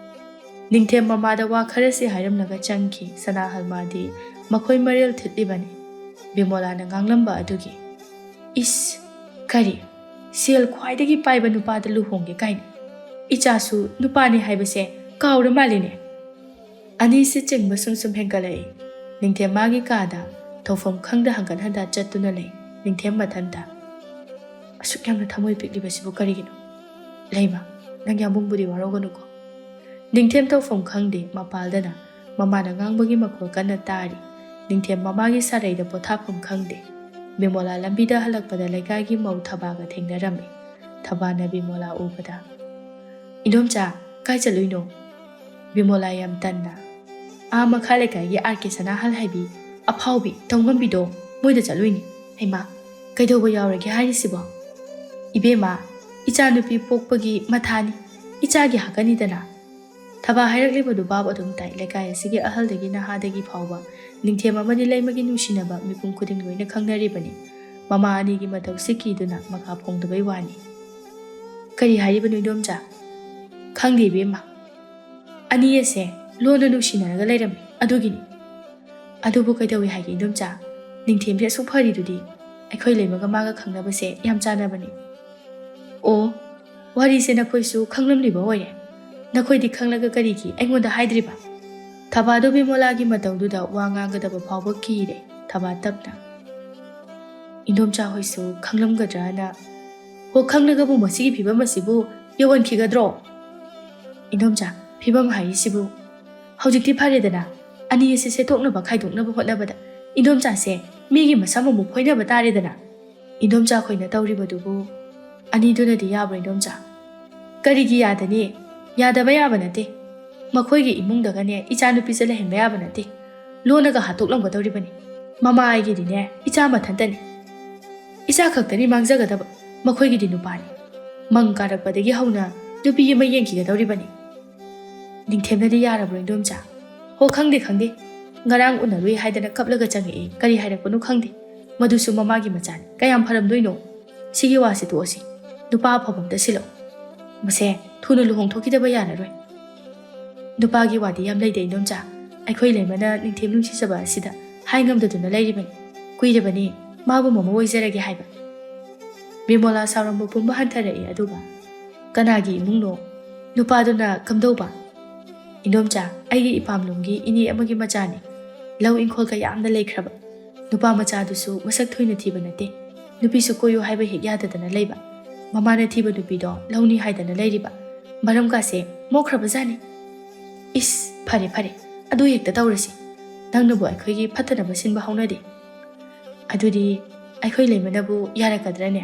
ꯅꯤꯡꯊꯦꯝ ꯃꯃꯥꯗ ꯋꯥ ꯈꯔꯁꯤ ꯍꯥꯏꯔꯝꯂꯒ ꯆꯪꯈꯤ꯫ ꯁꯅꯥꯍꯜ ꯃꯥꯗꯤ ꯃꯈꯣꯏ ꯃꯔꯦꯜ ꯊꯤꯠꯂꯤꯕꯅꯤ꯫ ꯕꯤꯃꯣꯂꯥꯅ ꯉꯥꯡꯂꯝꯕ ꯑꯗꯨꯒꯤ, "ꯏꯁ, ꯀꯔꯤ? ꯁꯦꯜ ꯈ꯭ꯋꯥꯏꯗꯒꯤ ꯄꯥꯏꯕ ꯅꯨꯄꯥꯗ ꯂꯨꯍꯣꯡꯒꯦ ꯀꯥꯏꯅ? ꯏꯆꯥꯁꯨ ꯅꯨꯄꯥꯅꯤ ꯍꯥꯏꯕꯁꯦ ꯀꯥꯎꯔ ꯃꯥꯜꯂꯤꯅꯦ?" ꯑꯅꯤꯁꯤ ꯆꯤꯡꯕ ꯁꯨꯝ ꯁꯨꯝ ꯍꯦꯟꯒꯠꯂꯛꯏ꯫ ꯅꯤꯡꯊꯦꯝ ꯃꯥꯒꯤ ꯀꯥꯗ ꯇꯧꯐꯝ ꯈꯪꯗ ꯍꯪꯒꯠ ꯍꯟꯗ ꯆꯠꯇꯨꯅ ꯂꯩ ꯅꯤꯡꯊꯦꯝ ꯃꯊꯟꯇ꯫ ꯑꯁꯨꯛ ꯌꯥꯝꯅ ꯊꯃꯣꯏ ꯄꯤꯛꯂꯤꯕꯁꯤꯕꯨ ꯀꯔꯤꯒꯤꯅꯣ? ꯂꯩꯃ, ꯅꯪ ꯌꯥꯝꯕꯨꯡꯕꯨꯗꯤ ꯋꯥꯔꯧꯒꯅꯨꯀꯣ꯫ ꯅꯤꯡꯊꯦꯝ ꯇꯧꯐꯝ ꯈꯪꯗꯦ ꯃꯄꯥꯜꯗꯅ ꯃꯃꯥꯅ ꯉꯥꯡꯕꯒꯤ ꯃꯈꯣꯜ ꯀꯟꯅ ꯇꯥꯔꯤ꯫ ꯅꯤꯡꯊꯦꯝ ꯃꯃꯥꯒꯤ ꯁꯥꯔꯩꯗ ꯄꯣꯊꯥꯐꯝ ꯈꯪꯗꯦ꯫ ꯕꯤꯃꯣꯂꯥ ꯂꯝꯕꯤꯗ ꯍꯜꯂꯛꯄꯗ ꯂꯩꯀꯥꯏꯒꯤ ꯃꯧ ꯊꯕꯥꯒ ꯊꯦꯡꯅꯔꯝꯃꯤ꯫ ꯊꯕꯥꯅ ꯕꯤꯃꯣꯂꯥ ꯎꯕꯗ, "ꯏꯟꯗꯣꯝꯆꯥ, ꯀꯥꯏ ꯆꯠꯂꯨꯏꯅꯣ?" ꯕꯤꯃꯣꯂꯥ ꯌꯥꯝ ꯇꯟꯅ, "ꯑꯥ ꯃꯈꯥ ꯂꯩꯀꯥꯏꯒꯤ ꯑꯥꯔ ꯀꯦ ꯁꯅꯥꯍꯜ ꯍꯥꯏꯕꯤ, ꯑꯐꯥꯎꯕꯤ, ꯇꯧꯉꯝꯕꯤꯗꯣ, ꯃꯣꯏꯗ ꯆꯠꯂꯨꯏꯅꯤ꯫" "ꯍꯩꯃꯥ, ꯀꯩꯗꯧꯕ ꯌꯥꯎꯔꯒꯦ ꯍꯥꯏꯔꯤꯁꯤꯕꯣ?" "ꯏꯕꯦꯝꯃ, ꯏꯆꯥ ꯅꯨꯄꯤ ꯄꯣꯛꯄꯒꯤ ꯃꯊꯥꯅꯤ, ꯏꯆꯥꯒꯤ ꯍꯥꯛꯀꯅꯤꯗꯅ꯫" ꯊꯕꯥ ꯍꯥꯏꯔꯛꯂꯤꯕꯗꯨ ꯚꯥꯞ ꯑꯗꯨꯝ ꯇꯥꯏ꯫ ꯂꯩꯀꯥꯏ ꯑꯁꯤꯒꯤ ꯑꯍꯜꯗꯒꯤ ꯅꯍꯥꯗꯒꯤ ꯐꯥꯎꯕ ꯅꯤꯡꯊꯦꯝ ꯑꯃꯗꯤ ꯂꯩꯃꯒꯤ ꯅꯨꯡꯁꯤꯅꯕ ꯃꯤꯄꯨꯝ ꯈꯨꯗꯤꯡ ꯂꯣꯏꯅ ꯈꯪꯅꯔꯤꯕꯅꯤ꯫ ꯃꯃꯥ ꯑꯅꯤꯒꯤ ꯃꯇꯧꯁꯤ ꯀꯤꯗꯨꯅ ꯃꯀꯥ ꯐꯣꯡꯗꯕꯩ ꯋꯥꯅꯤ꯫ "ꯀꯔꯤ ꯍꯥꯏꯔꯤꯕꯅꯣ ꯏꯟꯗꯣꯝꯆꯥ?" "ꯈꯪꯗꯦ ꯏꯕꯦꯝꯃ, ꯑꯅꯤ ꯑꯁꯦ ꯂꯣꯟꯅ ꯅꯨꯡꯁꯤꯅꯔꯒ ꯂꯩꯔꯝꯃꯤ, ꯑꯗꯨꯒꯤꯅꯤ꯫" "ꯑꯗꯨꯕꯨ ꯀꯩꯗꯧꯏ ꯍꯥꯏꯒꯦ ꯏꯟꯗꯣꯝꯆꯥ? ꯅꯤꯡꯊꯦꯝꯁꯦ ꯑꯁꯨꯛ ꯐꯔꯤꯗꯨꯗꯤ꯫ ꯑꯩꯈꯣꯏ ꯂꯩꯃꯒ ꯃꯥꯒ ꯈꯪꯅꯕꯁꯦ ꯌꯥꯝ ꯆꯥꯟꯅꯕꯅꯤ꯫" "ꯑꯣ, ꯋꯥꯔꯤꯁꯦ ꯅꯈꯣꯏꯁꯨ ꯈꯪꯂꯝꯂꯤꯕ ꯑꯣꯏꯔꯦ꯫ ꯅꯈꯣꯏꯗꯤ ꯈꯪꯂꯒ ꯀꯔꯤꯒꯤ ꯑꯩꯉꯣꯟꯗ ꯍꯥꯏꯗ꯭ꯔꯤꯕ?" ꯊꯕꯥꯗꯣ ꯕꯤꯃꯣꯂꯥꯒꯤ ꯃꯇꯧꯗꯨꯗ ꯋꯥ ꯉꯥꯡꯒꯗꯕ ꯐꯥꯎꯕ ꯀꯤꯔꯦ꯫ ꯊꯕꯥ ꯇꯞꯅ, "ꯏꯟꯗꯣꯝꯆꯥ ꯍꯣꯏꯁꯨ ꯈꯪꯂꯝꯒꯗ꯭ꯔꯅ꯫" "ꯍꯣ, ꯈꯪꯂꯒꯕꯨ ꯃꯁꯤꯒꯤ ꯐꯤꯕꯝ ꯑꯁꯤꯕꯨ ꯌꯧꯍꯟꯈꯤꯒꯗ꯭ꯔꯣ?" "ꯏꯟꯗꯣꯝꯆꯥ, ꯐꯤꯕꯝ ꯍꯥꯏꯔꯤꯁꯤꯕꯨ ꯍꯧꯖꯤꯛꯇꯤ ꯐꯔꯦꯗꯅ, ꯑꯅꯤ ꯑꯁꯤ ꯁꯦꯠꯇꯣꯛꯅꯕ ꯈꯥꯏꯗꯣꯛꯅꯕ ꯍꯣꯠꯅꯕꯗ ꯏꯟꯗꯣꯝꯆꯥꯁꯦ ꯃꯤꯒꯤ ꯃꯁꯝ ꯑꯃꯨꯛ ꯐꯣꯏꯅꯕ ꯇꯥꯔꯦꯗꯅ꯫" "ꯏꯟꯗꯣꯝꯆꯥ ꯈꯣꯏꯅ ꯇꯧꯔꯤꯕꯗꯨꯕꯨ ꯑꯅꯤꯗꯨꯅꯗꯤ ꯌꯥꯕ꯭ꯔꯣ ꯏꯟꯗꯣꯝꯆꯥ?" "ꯀꯔꯤꯒꯤ ꯌꯥꯗꯅꯤ? ꯌꯥꯗꯕ ꯌꯥꯕ ꯅꯠꯇꯦ꯫ ꯃꯈꯣꯏꯒꯤ ꯏꯃꯨꯡꯗꯒꯅꯦ ꯏꯆꯥ ꯅꯨꯄꯤꯁꯦ ꯂꯩꯍꯟꯕ ꯌꯥꯕ ꯅꯠꯇꯦ꯫ ꯂꯣꯟꯅꯒ ꯍꯥꯠꯇꯣꯛꯂꯝꯒꯗꯧꯔꯤꯕꯅꯤ꯫ ꯃꯃꯥ ꯑꯩꯒꯤꯗꯤꯅꯦ ꯏꯆꯥ ꯃꯊꯟꯇꯅꯤ꯫ ꯏꯆꯥ ꯈꯛꯇꯅꯤ ꯃꯥꯡꯖꯒꯗꯕ꯫ ꯃꯈꯣꯏꯒꯤꯗꯤ ꯅꯨꯄꯥꯅꯤ꯫ ꯃꯪ ꯀꯥꯔꯛꯄꯗꯒꯤ ꯍꯧꯅ ꯅꯨꯄꯤ ꯑꯃ ꯌꯦꯡꯈꯤꯒꯗꯧꯔꯤꯕꯅꯤ꯫" "ꯅꯤꯡꯊꯦꯝꯅꯗꯤ ꯌꯥꯔꯕ꯭ꯔꯣ ꯏꯟꯗꯣꯝꯆꯥ?" "ꯍꯣ, ꯈꯪꯗꯦ, ꯈꯪꯗꯦ꯫ ꯉꯔꯥꯡ ꯎꯅꯔꯨꯏ ꯍꯥꯏꯗꯅ ꯀꯞꯂꯒ ꯆꯪꯉꯛꯏ꯫ ꯀꯔꯤ ꯍꯥꯏꯔꯛꯄꯅꯣ ꯈꯪꯗꯦ꯫ ꯃꯗꯨꯁꯨ ꯃꯃꯥꯒꯤ ꯃꯆꯥꯅꯤ꯫ ꯀꯌꯥꯝ ꯐꯔꯝꯗꯣꯏꯅꯣ? ꯁꯤꯒꯤ ꯋꯥꯁꯤ ꯇꯣꯛꯑꯁꯤ꯫ ꯅꯨꯄꯥ ꯑꯐꯕ ꯑꯝꯇ ꯁꯤꯜꯂꯛꯑꯣ꯫ ꯃꯁꯦ ꯊꯨꯅ ꯂꯨꯍꯣꯡꯊꯣꯛꯈꯤꯗꯕ ꯌꯥꯔꯔꯣꯏ꯫" "ꯅꯨꯄꯥꯒꯤ ꯋꯥꯗꯤ ꯌꯥꯝ ꯂꯩꯗ ꯏꯟꯗꯣꯝꯆꯥ꯫ ꯑꯩꯈꯣꯏ ꯂꯩꯃꯅ ꯅꯤꯡꯊꯦꯝ ꯅꯨꯡꯁꯤꯖꯕ ꯑꯁꯤꯗ ꯍꯥꯏ ꯉꯝꯗꯗꯨꯅ ꯂꯩꯔꯤꯕꯅꯤ꯫ ꯀꯨꯏꯔꯕꯅꯤ ꯃꯥꯕꯨ ꯃꯃꯧ ꯑꯣꯏꯖꯔꯒꯦ ꯍꯥꯏꯕ꯫" ꯕꯤꯃꯣꯂꯥ ꯁꯥꯎꯔꯝꯕ ꯄꯨꯝꯕ ꯍꯟꯊꯔꯛꯏ꯫ ꯑꯗꯨꯒ, "ꯀꯅꯥꯒꯤ ꯏꯃꯨꯡꯅꯣ? ꯅꯨꯄꯥꯗꯨꯅ ꯀꯝꯗꯧꯕ?" "ꯏꯟꯗꯣꯝꯆꯥ, ꯑꯩꯒꯤ ꯏꯄꯥꯝꯂꯣꯝꯒꯤ ꯏꯅꯦ ꯑꯃꯒꯤ ꯃꯆꯥꯅꯤ꯫ ꯂꯧ ꯏꯪꯈꯣꯜꯒ ꯌꯥꯝꯅ ꯂꯩꯈ꯭ꯔꯕ꯫ ꯅꯨꯄꯥ ꯃꯆꯥꯗꯨꯁꯨ ꯃꯁꯛ ꯊꯣꯏꯅ ꯊꯤꯕ ꯅꯠꯇꯦ꯫ ꯅꯨꯄꯤꯁꯨ ꯀꯣꯏꯌꯨ ꯍꯥꯏꯕ ꯍꯦꯛ ꯌꯥꯗꯗꯅ ꯂꯩꯕ꯫ ꯃꯃꯥꯅ ꯊꯤꯕ ꯅꯨꯄꯤꯗꯣ ꯂꯧꯅꯤ ꯍꯥꯏꯗꯅ ꯂꯩꯔꯤꯕ꯫ ꯃꯔꯝꯀꯥꯁꯦ ꯃꯣꯛꯈ꯭ꯔꯕꯖꯥꯠꯅꯤ꯫ ꯏꯁ, ꯐꯔꯦ ꯐꯔꯦ, ꯑꯗꯨ ꯍꯦꯛꯇ ꯇꯧꯔꯁꯤ꯫ ꯅꯪꯅꯕꯨ ꯑꯩꯈꯣꯏꯒꯤ ꯐꯠꯇꯅꯕ ꯁꯤꯟꯕ ꯍꯧꯅꯗꯦ꯫ ꯑꯗꯨꯗꯤ ꯑꯩꯈꯣꯏ ꯂꯩꯃꯅꯕꯨ ꯌꯥꯔꯛꯀꯗ꯭ꯔꯅꯦ?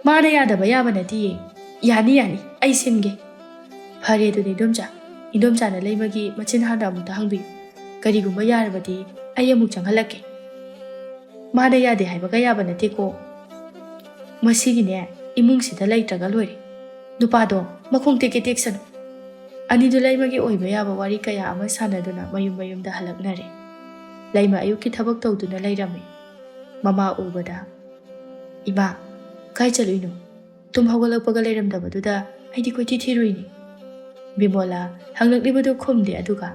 ꯃꯥꯅ ꯌꯥꯗꯕ ꯌꯥꯕ ꯅꯠꯇꯤꯌꯦ꯫ ꯌꯥꯅꯤ, ꯌꯥꯅꯤ, ꯑꯩ ꯁꯤꯟꯒꯦ꯫ ꯐꯔꯦ ꯑꯗꯨꯗꯤ ꯏꯟꯗꯣꯝꯆꯥ, ꯏꯟꯗꯣꯝꯆꯥꯅ ꯂꯩꯃꯒꯤ ꯃꯆꯤꯟ ꯍꯥꯟꯅ ꯑꯃꯨꯛꯇ ꯍꯪꯕꯤꯌꯨ꯫ ꯀꯔꯤꯒꯨꯝꯕ ꯌꯥꯔꯕꯗꯤ ꯑꯩ ꯑꯃꯨꯛ ꯆꯪꯍꯜꯂꯛꯀꯦ꯫ ꯃꯥꯅ ꯌꯥꯗꯦ ꯍꯥꯏꯕꯒ ꯌꯥꯕ ꯅꯠꯇꯦꯀꯣ꯫ ꯃꯁꯤꯒꯤꯅꯦ, ꯏꯃꯨꯡꯁꯤꯗ ꯂꯩꯇ꯭ꯔꯒ ꯂꯣꯏꯔꯦ꯫ ꯅꯨꯄꯥꯗꯣ ꯃꯈꯣꯡ ꯇꯦꯛꯀꯦ ꯇꯦꯛꯁꯅꯨ꯫ ꯑꯅꯤꯗꯨ ꯂꯩꯃꯒꯤ ꯑꯣꯏꯕ ꯌꯥꯕ ꯋꯥꯔꯤ ꯀꯌꯥ ꯑꯃ ꯁꯥꯟꯅꯗꯨꯅ ꯃꯌꯨꯝ ꯃꯌꯨꯝꯗ ꯍꯜꯂꯛꯅꯔꯦ꯫ ꯂꯩꯃ ꯑꯌꯨꯛꯀꯤ ꯊꯕꯛ ꯇꯧꯗꯨꯅ ꯂꯩꯔꯝꯃꯤ꯫ ꯃꯃꯥ ꯎꯕꯗ, "ꯏꯃꯥ, ꯀꯥꯏ ꯆꯠꯂꯨꯏꯅꯣ? ꯇꯨꯝ ꯍꯧꯒꯠꯂꯛꯄꯒ ꯂꯩꯔꯝꯗꯕꯗꯨꯗ ꯑꯩꯗꯤ ꯀꯣꯏꯊꯤ ꯊꯤꯔꯨꯏꯅꯤ꯫" ꯕꯤꯃꯣꯂꯥ ꯍꯪꯂꯛꯂꯤꯕꯗꯨ ꯈꯨꯝꯗꯦ, ꯑꯗꯨꯒ,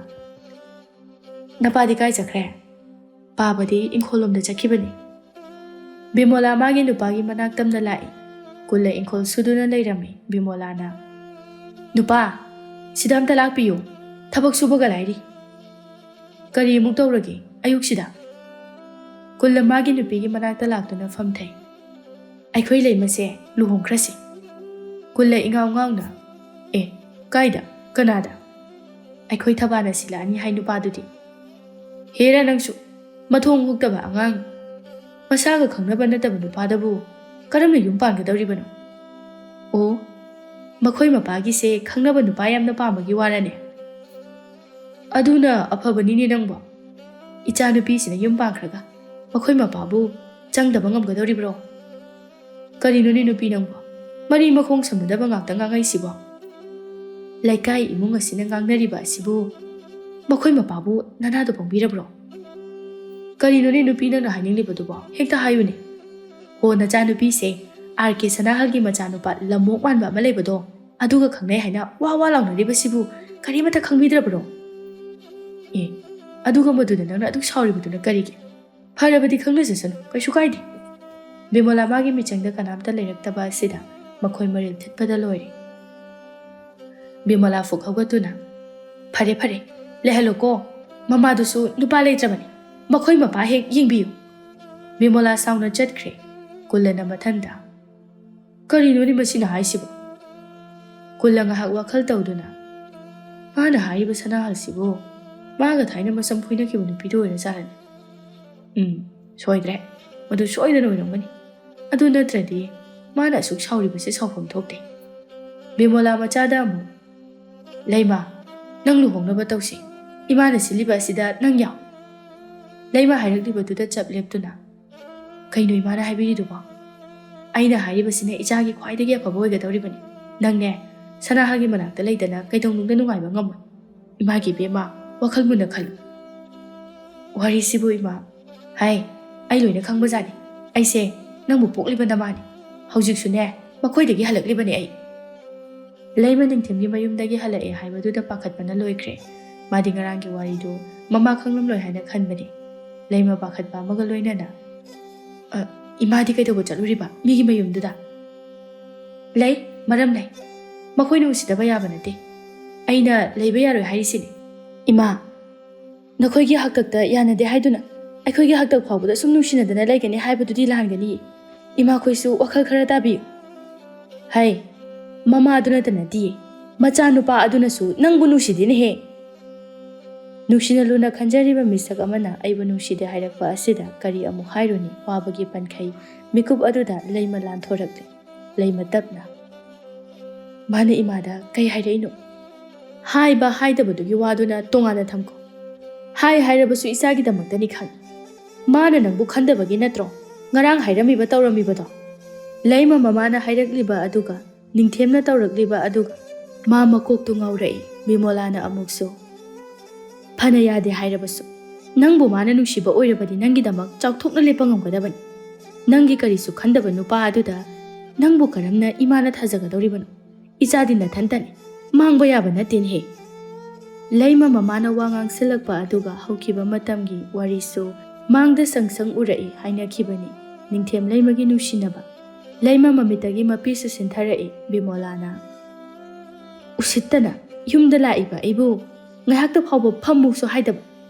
"ꯅꯄꯥꯗꯤ ꯀꯥꯏ ꯆꯠꯈ꯭ꯔꯦ?" "ꯄꯥꯕꯗꯤ ꯏꯪꯈꯣꯜꯂꯣꯝꯗ ꯆꯠꯈꯤꯕꯅꯤ꯫" ꯕꯤꯃꯣꯂꯥ ꯃꯥꯒꯤ ꯅꯨꯄꯥꯒꯤ ꯃꯅꯥꯛꯇꯝꯗ ꯂꯥꯛꯏ꯫ ꯀꯨꯜꯂ ꯏꯪꯈꯣꯜ ꯁꯨꯗꯨꯅ ꯂꯩꯔꯝꯃꯤ꯫ ꯕꯤꯃꯣꯂꯥꯅ, "ꯅꯨꯄꯥ, ꯁꯤꯗ ꯑꯝꯇ ꯂꯥꯛꯄꯤꯌꯨ꯫ ꯊꯕꯛ ꯁꯨꯕꯒ ꯂꯥꯏꯔꯤ꯫" "ꯀꯔꯤ ꯑꯃꯨꯛ ꯇꯧꯔꯒꯦ ꯑꯌꯨꯛꯁꯤꯗ?" ꯀꯨꯜꯂ ꯃꯥꯒꯤ ꯅꯨꯄꯤꯒꯤ ꯃꯅꯥꯛꯇ ꯂꯥꯛꯇꯨꯅ ꯐꯝꯊꯩ꯫ "ꯑꯩꯈꯣꯏ ꯂꯩꯃꯁꯦ ꯂꯨꯍꯣꯡꯈ꯭ꯔꯁꯤ꯫" ꯀꯨꯜꯂ ꯏꯉꯥꯎ ꯉꯥꯎꯅ, "ꯑꯦ, ꯀꯥꯏꯗ? ꯀꯅꯥꯗ?" "ꯑꯩꯈꯣꯏ ꯊꯕꯥꯅ ꯁꯤꯜꯂꯛꯑꯅꯤ ꯍꯥꯏ ꯅꯨꯄꯥꯗꯨꯗꯤ꯫" "ꯍꯦꯔꯥ ꯅꯪꯁꯨ, ꯃꯊꯣꯡ ꯍꯨꯛꯇꯕ ꯑꯉꯥꯡ꯫ ꯃꯁꯥꯒ ꯈꯪꯅꯕ ꯅꯠꯇꯕ ꯅꯨꯄꯥꯗꯕꯨ ꯀꯔꯝꯅ ꯌꯨꯝ ꯄꯥꯟꯒꯗꯧꯔꯤꯕꯅꯣ?" "ꯑꯣ, ꯃꯈꯣꯏ ꯃꯄꯥꯒꯤꯁꯦ ꯈꯪꯅꯕ ꯅꯨꯄꯥ ꯌꯥꯝꯅ ꯄꯥꯝꯕꯒꯤ ꯋꯥꯔꯅꯦ?" "ꯑꯗꯨꯅ ꯑꯐꯕꯅꯤꯅꯦ ꯅꯪꯕꯣ꯫ ꯏꯆꯥꯅꯨꯄꯤꯁꯤꯅ ꯌꯨꯝ ꯄꯥꯟꯈ꯭ꯔꯒ ꯃꯈꯣꯏ ꯃꯄꯥꯕꯨ ꯆꯪꯗꯕ ꯉꯝꯒꯗꯧꯔꯤꯕ꯭ꯔꯣ?" "ꯀꯔꯤꯅꯣꯅꯦ ꯅꯨꯄꯤ ꯅꯪꯕꯣ? ꯃꯔꯤ ꯃꯈꯣꯡ ꯁꯝꯅꯗꯕ ꯉꯥꯛꯇ ꯉꯥꯡꯉꯛꯏꯁꯤꯕꯣ? ꯂꯩꯀꯥꯏ ꯏꯃꯨꯡ ꯑꯁꯤꯅ ꯉꯥꯡꯅꯔꯤꯕ ꯑꯁꯤꯕꯨ ꯃꯈꯣꯏ ꯃꯄꯥꯕꯨ ꯅꯅꯥꯗꯣ ꯄꯪꯕꯤꯔꯕ꯭ꯔꯣ?" "ꯀꯔꯤꯅꯣꯅꯦ ꯅꯨꯄꯤ ꯅꯪꯅ ꯍꯥꯏꯅꯤꯡꯂꯤꯕꯗꯨꯕꯣ? ꯍꯦꯛꯇ ꯍꯥꯏꯌꯨꯅꯦ꯫ ꯍꯣ, ꯅꯆꯥꯅꯨꯄꯤꯁꯦ ꯑꯥꯔ ꯀꯦ ꯁꯅꯥꯍꯜꯒꯤ ꯃꯆꯥꯅꯨꯄꯥ ꯂꯝꯃꯣꯛ ꯃꯥꯟꯕ ꯑꯃ ꯂꯩꯕꯗꯣ, ꯑꯗꯨꯒ ꯈꯪꯅꯩ ꯍꯥꯏꯅ ꯋꯥ ꯋꯥ ꯂꯥꯎꯅꯔꯤꯕꯁꯤꯕꯨ ꯀꯔꯤꯃꯠꯇ ꯈꯪꯕꯤꯗ꯭ꯔꯕ꯭ꯔꯣ?" "ꯑꯦ, ꯑꯗꯨꯒ ꯃꯗꯨꯗ ꯅꯪꯅ ꯑꯗꯨꯛ ꯁꯥꯎꯔꯤꯕꯗꯨꯅ ꯀꯔꯤꯒꯤ? ꯐꯔꯕꯗꯤ ꯈꯪꯅꯖꯁꯅꯨ, ꯀꯩꯁꯨ ꯀꯥꯏꯗꯦ꯫" ꯕꯤꯃꯣꯂꯥ ꯃꯥꯒꯤ ꯃꯤꯆꯪꯗ ꯀꯅꯥꯝꯇ ꯂꯩꯔꯛꯇꯕ ꯑꯁꯤꯗ ꯃꯈꯣꯏ ꯃꯔꯤꯜ ꯊꯤꯠꯄꯗ ꯂꯣꯏꯔꯦ꯫ ꯕꯤꯃꯣꯂꯥ ꯐꯨꯛ ꯍꯧꯒꯠꯇꯨꯅ, "ꯐꯔꯦ, ꯐꯔꯦ, ꯂꯩꯍꯜꯂꯣꯀꯣ꯫ ꯃꯃꯥꯗꯨꯁꯨ ꯅꯨꯄꯥ ꯂꯩꯇ꯭ꯔꯕꯅꯤ꯫ ꯃꯈꯣꯏ ꯃꯄꯥ ꯍꯦꯛ ꯌꯦꯡꯕꯤꯌꯨ꯫ ꯕꯤꯃꯣꯂꯥ ꯁꯥꯎꯅ ꯆꯠꯈ꯭ꯔꯦ꯫ ꯀꯨꯜꯂꯅ ꯃꯊꯟꯗ, "ꯀꯔꯤꯅꯣꯅꯦ ꯃꯁꯤꯅ ꯍꯥꯏꯁꯤꯕꯣ?" ꯀꯨꯜꯂ ꯉꯥꯏꯍꯥꯛ ꯋꯥꯈꯜ ꯇꯧꯗꯨꯅ, "ꯃꯥꯅ ꯍꯥꯏꯔꯤꯕ ꯁꯅꯥꯍꯜꯁꯤꯕꯨ ꯃꯥꯒ ꯊꯥꯏꯅ ꯃꯁꯝ ꯐꯣꯏꯅꯈꯤꯕ ꯅꯨꯄꯤꯗꯨ ꯑꯣꯏꯔꯖꯥꯠꯂꯅꯦ? ꯎꯝ, ꯁꯣꯏꯗ꯭ꯔꯦ꯫ ꯃꯗꯨ ꯁꯣꯏꯗꯅ ꯑꯣꯏꯔꯝꯒꯅꯤ꯫ ꯑꯗꯨ ꯅꯠꯇ꯭ꯔꯗꯤ ꯃꯥꯅ ꯑꯁꯨꯛ ꯁꯥꯎꯔꯤꯕꯁꯦ ꯁꯥꯎꯐꯝ ꯊꯣꯛꯇꯦ꯫" ꯕꯤꯃꯣꯂꯥ ꯃꯆꯥꯗ ꯑꯃꯨꯛ, "ꯂꯩꯃ, ꯅꯪ ꯂꯨꯍꯣꯡꯅꯕ ꯇꯧꯁꯤ꯫ ꯏꯃꯥꯅ ꯁꯤꯜꯂꯤꯕ ꯑꯁꯤꯗ ꯅꯪ ꯌꯥꯎ꯫" ꯂꯩꯃ ꯍꯥꯏꯔꯛꯂꯤꯕꯗꯨꯗ ꯆꯞ ꯂꯦꯞꯇꯨꯅ, "ꯀꯩꯅꯣ ꯏꯃꯥꯅ ꯍꯥꯏꯕꯤꯔꯤꯗꯨꯕꯣ? ꯑꯩꯅ ꯍꯥꯏꯔꯤꯕꯁꯤꯅ ꯏꯆꯥꯒꯤ ꯈ꯭ꯋꯥꯏꯗꯒꯤ ꯑꯐꯕ ꯑꯣꯏꯒꯗꯧꯔꯤꯕꯅꯤ꯫ ꯅꯪꯅꯦ, ꯁꯅꯥꯍꯜꯒꯤ ꯃꯅꯥꯛꯇ ꯂꯩꯗꯅ ꯀꯩꯗꯧꯅꯨꯡꯗ ꯅꯨꯡꯉꯥꯏꯕ ꯉꯝꯃꯣꯏ꯫ ꯏꯃꯥꯒꯤ ꯏꯕꯦꯝꯃ, ꯋꯥꯈꯜ ꯃꯨꯟꯅ ꯈꯜꯂꯨ꯫" "ꯋꯥꯔꯤꯁꯤꯕꯨ ꯏꯃꯥ?" "ꯍꯥꯏ, ꯑꯩ ꯂꯣꯏꯅ ꯈꯪꯕꯖꯥꯠꯅꯤ꯫ ꯑꯩꯁꯦ ꯅꯪꯕꯨ ꯄꯣꯛꯂꯤꯕ ꯅꯃꯥꯅꯤ꯫ ꯍꯧꯖꯤꯛꯁꯨꯅꯦ, ꯃꯈꯣꯏꯗꯒꯤ ꯍꯜꯂꯛꯂꯤꯕꯅꯤ ꯑꯩ꯫" ꯂꯩꯃ ꯅꯤꯡꯊꯦꯝꯒꯤ ꯃꯌꯨꯝꯗꯒꯤ ꯍꯜꯂꯛꯑꯦ ꯍꯥꯏꯕꯗꯨꯗ ꯄꯥꯈꯠꯄꯅ ꯂꯣꯏꯈ꯭ꯔꯦ꯫ ꯃꯥꯗꯤ ꯉꯔꯥꯡꯒꯤ ꯋꯥꯔꯤꯗꯨ ꯃꯃꯥ ꯈꯪꯂꯝꯂꯣꯏ ꯍꯥꯏꯅ ꯈꯟꯕꯅꯤ꯫ ꯂꯩꯃ ꯄꯥꯈꯠꯄ ꯑꯃꯒ ꯂꯣꯏꯅꯅ, "ꯑ, ꯏꯃꯥꯗꯤ ꯀꯩꯗꯧꯕ ꯆꯠꯂꯨꯔꯤꯕ ꯃꯤꯒꯤ ꯃꯌꯨꯝꯗꯨꯗ?" "ꯂꯩ, ꯃꯔꯝ ꯂꯩ꯫ ꯃꯈꯣꯏꯅ ꯎꯁꯤꯠꯇꯕ ꯌꯥꯕ ꯅꯠꯇꯦ꯫ ꯑꯩꯅ ꯂꯩꯕ ꯌꯥꯔꯣꯏ ꯍꯥꯏꯔꯤꯁꯤꯅꯤ꯫" "ꯏꯃꯥ, ꯅꯈꯣꯏꯒꯤ ꯍꯥꯛꯇꯛꯇ ꯌꯥꯅꯗꯦ ꯍꯥꯏꯗꯨꯅ ꯑꯩꯈꯣꯏꯒꯤ ꯍꯥꯛꯇꯛ ꯐꯥꯎꯕꯗ ꯁꯨꯝ ꯅꯨꯡꯁꯤꯅꯗꯅ ꯂꯩꯒꯅꯤ ꯍꯥꯏꯕꯗꯨꯗꯤ ꯂꯥꯟꯒꯅꯤ꯫ ꯏꯃꯥꯈꯣꯏꯁꯨ ꯋꯥꯈꯜ ꯈꯔ ꯇꯥꯕꯤꯌꯨ꯫" "ꯍꯩ, ꯃꯃꯥꯗꯨꯅꯇ ꯅꯠꯇꯤꯌꯦ, ꯃꯆꯥꯅꯨꯄꯥ ꯑꯗꯨꯅꯁꯨ ꯅꯪꯕꯨ ꯅꯨꯡꯁꯤꯗꯦꯅꯦꯍꯦ꯫" "ꯅꯨꯡꯁꯤꯅ ꯂꯨꯅ ꯈꯟꯖꯔꯤꯕ ꯃꯤꯁꯛ ꯑꯃꯅ ꯑꯩꯕꯨ ꯅꯨꯡꯁꯤꯗꯦ ꯍꯥꯏꯔꯛꯄ ꯑꯁꯤꯗ ꯀꯔꯤ ꯑꯃꯨꯛ ꯍꯥꯏꯔꯨꯅꯤ?" ꯋꯥꯕꯒꯤ ꯄꯟꯈꯩ ꯃꯤꯀꯨꯞ ꯑꯗꯨꯗ ꯂꯩꯃ ꯂꯥꯟꯊꯣꯔꯛꯂꯦ꯫ ꯂꯩꯃ ꯇꯞꯅ, "ꯃꯥꯅ ꯏꯃꯥꯗ ꯀꯩ ꯍꯥꯏꯔꯛꯏꯅꯣ? ꯍꯥꯏꯕ ꯍꯥꯏꯗꯕꯗꯨꯒꯤ ꯋꯥꯗꯨꯅ ꯇꯣꯉꯥꯟꯅ ꯊꯝꯈꯣ꯫ ꯍꯥꯏ ꯍꯥꯏꯔꯕꯁꯨ ꯏꯆꯥꯒꯤꯗꯃꯛꯇꯅꯤ ꯈꯪꯉꯤ꯫ ꯃꯥꯅ ꯅꯪꯕꯨ ꯈꯟꯗꯕꯒꯤ ꯅꯠꯇ꯭ꯔꯣ ꯉꯔꯥꯡ ꯍꯥꯏꯔꯝꯃꯤꯕ ꯇꯧꯔꯝꯃꯤꯕꯗꯣ?" ꯂꯩꯃ ꯃꯃꯥꯅ ꯍꯥꯏꯔꯛꯂꯤꯕ ꯑꯗꯨꯒ ꯅꯤꯡꯊꯦꯝꯅ ꯇꯧꯔꯛꯂꯤꯕ ꯑꯗꯨꯒ ꯃꯥ ꯃꯀꯣꯛꯇꯨ ꯉꯥꯎꯔꯛꯏ꯫ ꯕꯤꯃꯣꯂꯥꯅ ꯑꯃꯨꯛꯁꯨ, "ꯐꯅ ꯌꯥꯗꯦ ꯍꯥꯏꯔꯕꯁꯨ ꯅꯪꯕꯨ ꯃꯥꯅ ꯅꯨꯡꯁꯤꯕ ꯑꯣꯏꯔꯕꯗꯤ ꯅꯪꯒꯤꯗꯃꯛ ꯆꯥꯎꯊꯣꯛꯅ ꯂꯦꯞꯄ ꯉꯝꯒꯗꯕꯅꯤ꯫ ꯅꯪꯒꯤ ꯀꯔꯤꯁꯨ ꯈꯟꯗꯕ ꯅꯨꯄꯥ ꯑꯗꯨꯗ ꯅꯪꯕꯨ ꯀꯔꯝꯅ ꯏꯃꯥꯅ ꯊꯥꯖꯒꯗꯧꯔꯤꯕꯅꯣ? ꯏꯆꯥꯗꯤ ꯅꯊꯟꯇꯅꯤ꯫ ꯃꯥꯡꯕ ꯌꯥꯕ ꯅꯠꯇꯦꯅꯦꯍꯦ꯫" ꯂꯩꯃ ꯃꯃꯥꯅ ꯋꯥ ꯉꯥꯡꯁꯤꯜꯂꯛꯄ ꯑꯗꯨꯒ ꯍꯧꯈꯤꯕ ꯃꯇꯝꯒꯤ ꯋꯥꯔꯤꯁꯨ ꯃꯥꯡꯗ ꯁꯪ ꯁꯪ ꯎꯔꯛꯏ ꯍꯥꯏꯅꯈꯤꯕꯅꯤ꯫ ꯅꯤꯡꯊꯦꯝ ꯂꯩꯃꯒꯤ ꯅꯨꯡꯁꯤꯅꯕ꯫ ꯂꯩꯃ ꯃꯃꯤꯠꯇꯒꯤ ꯃꯄꯤꯁꯨ ꯁꯤꯟꯊꯔꯛꯏ꯫ ꯕꯤꯃꯣꯂꯥꯅ, "ꯎꯁꯤꯠꯇꯅ ꯌꯨꯝꯗ ꯂꯥꯛꯏꯕ ꯑꯩꯕꯨ ꯉꯥꯏꯍꯥꯛꯇ ꯐꯥꯎꯕ ꯐꯝꯃꯨꯁꯨ ꯍꯥꯏꯗꯕ꯫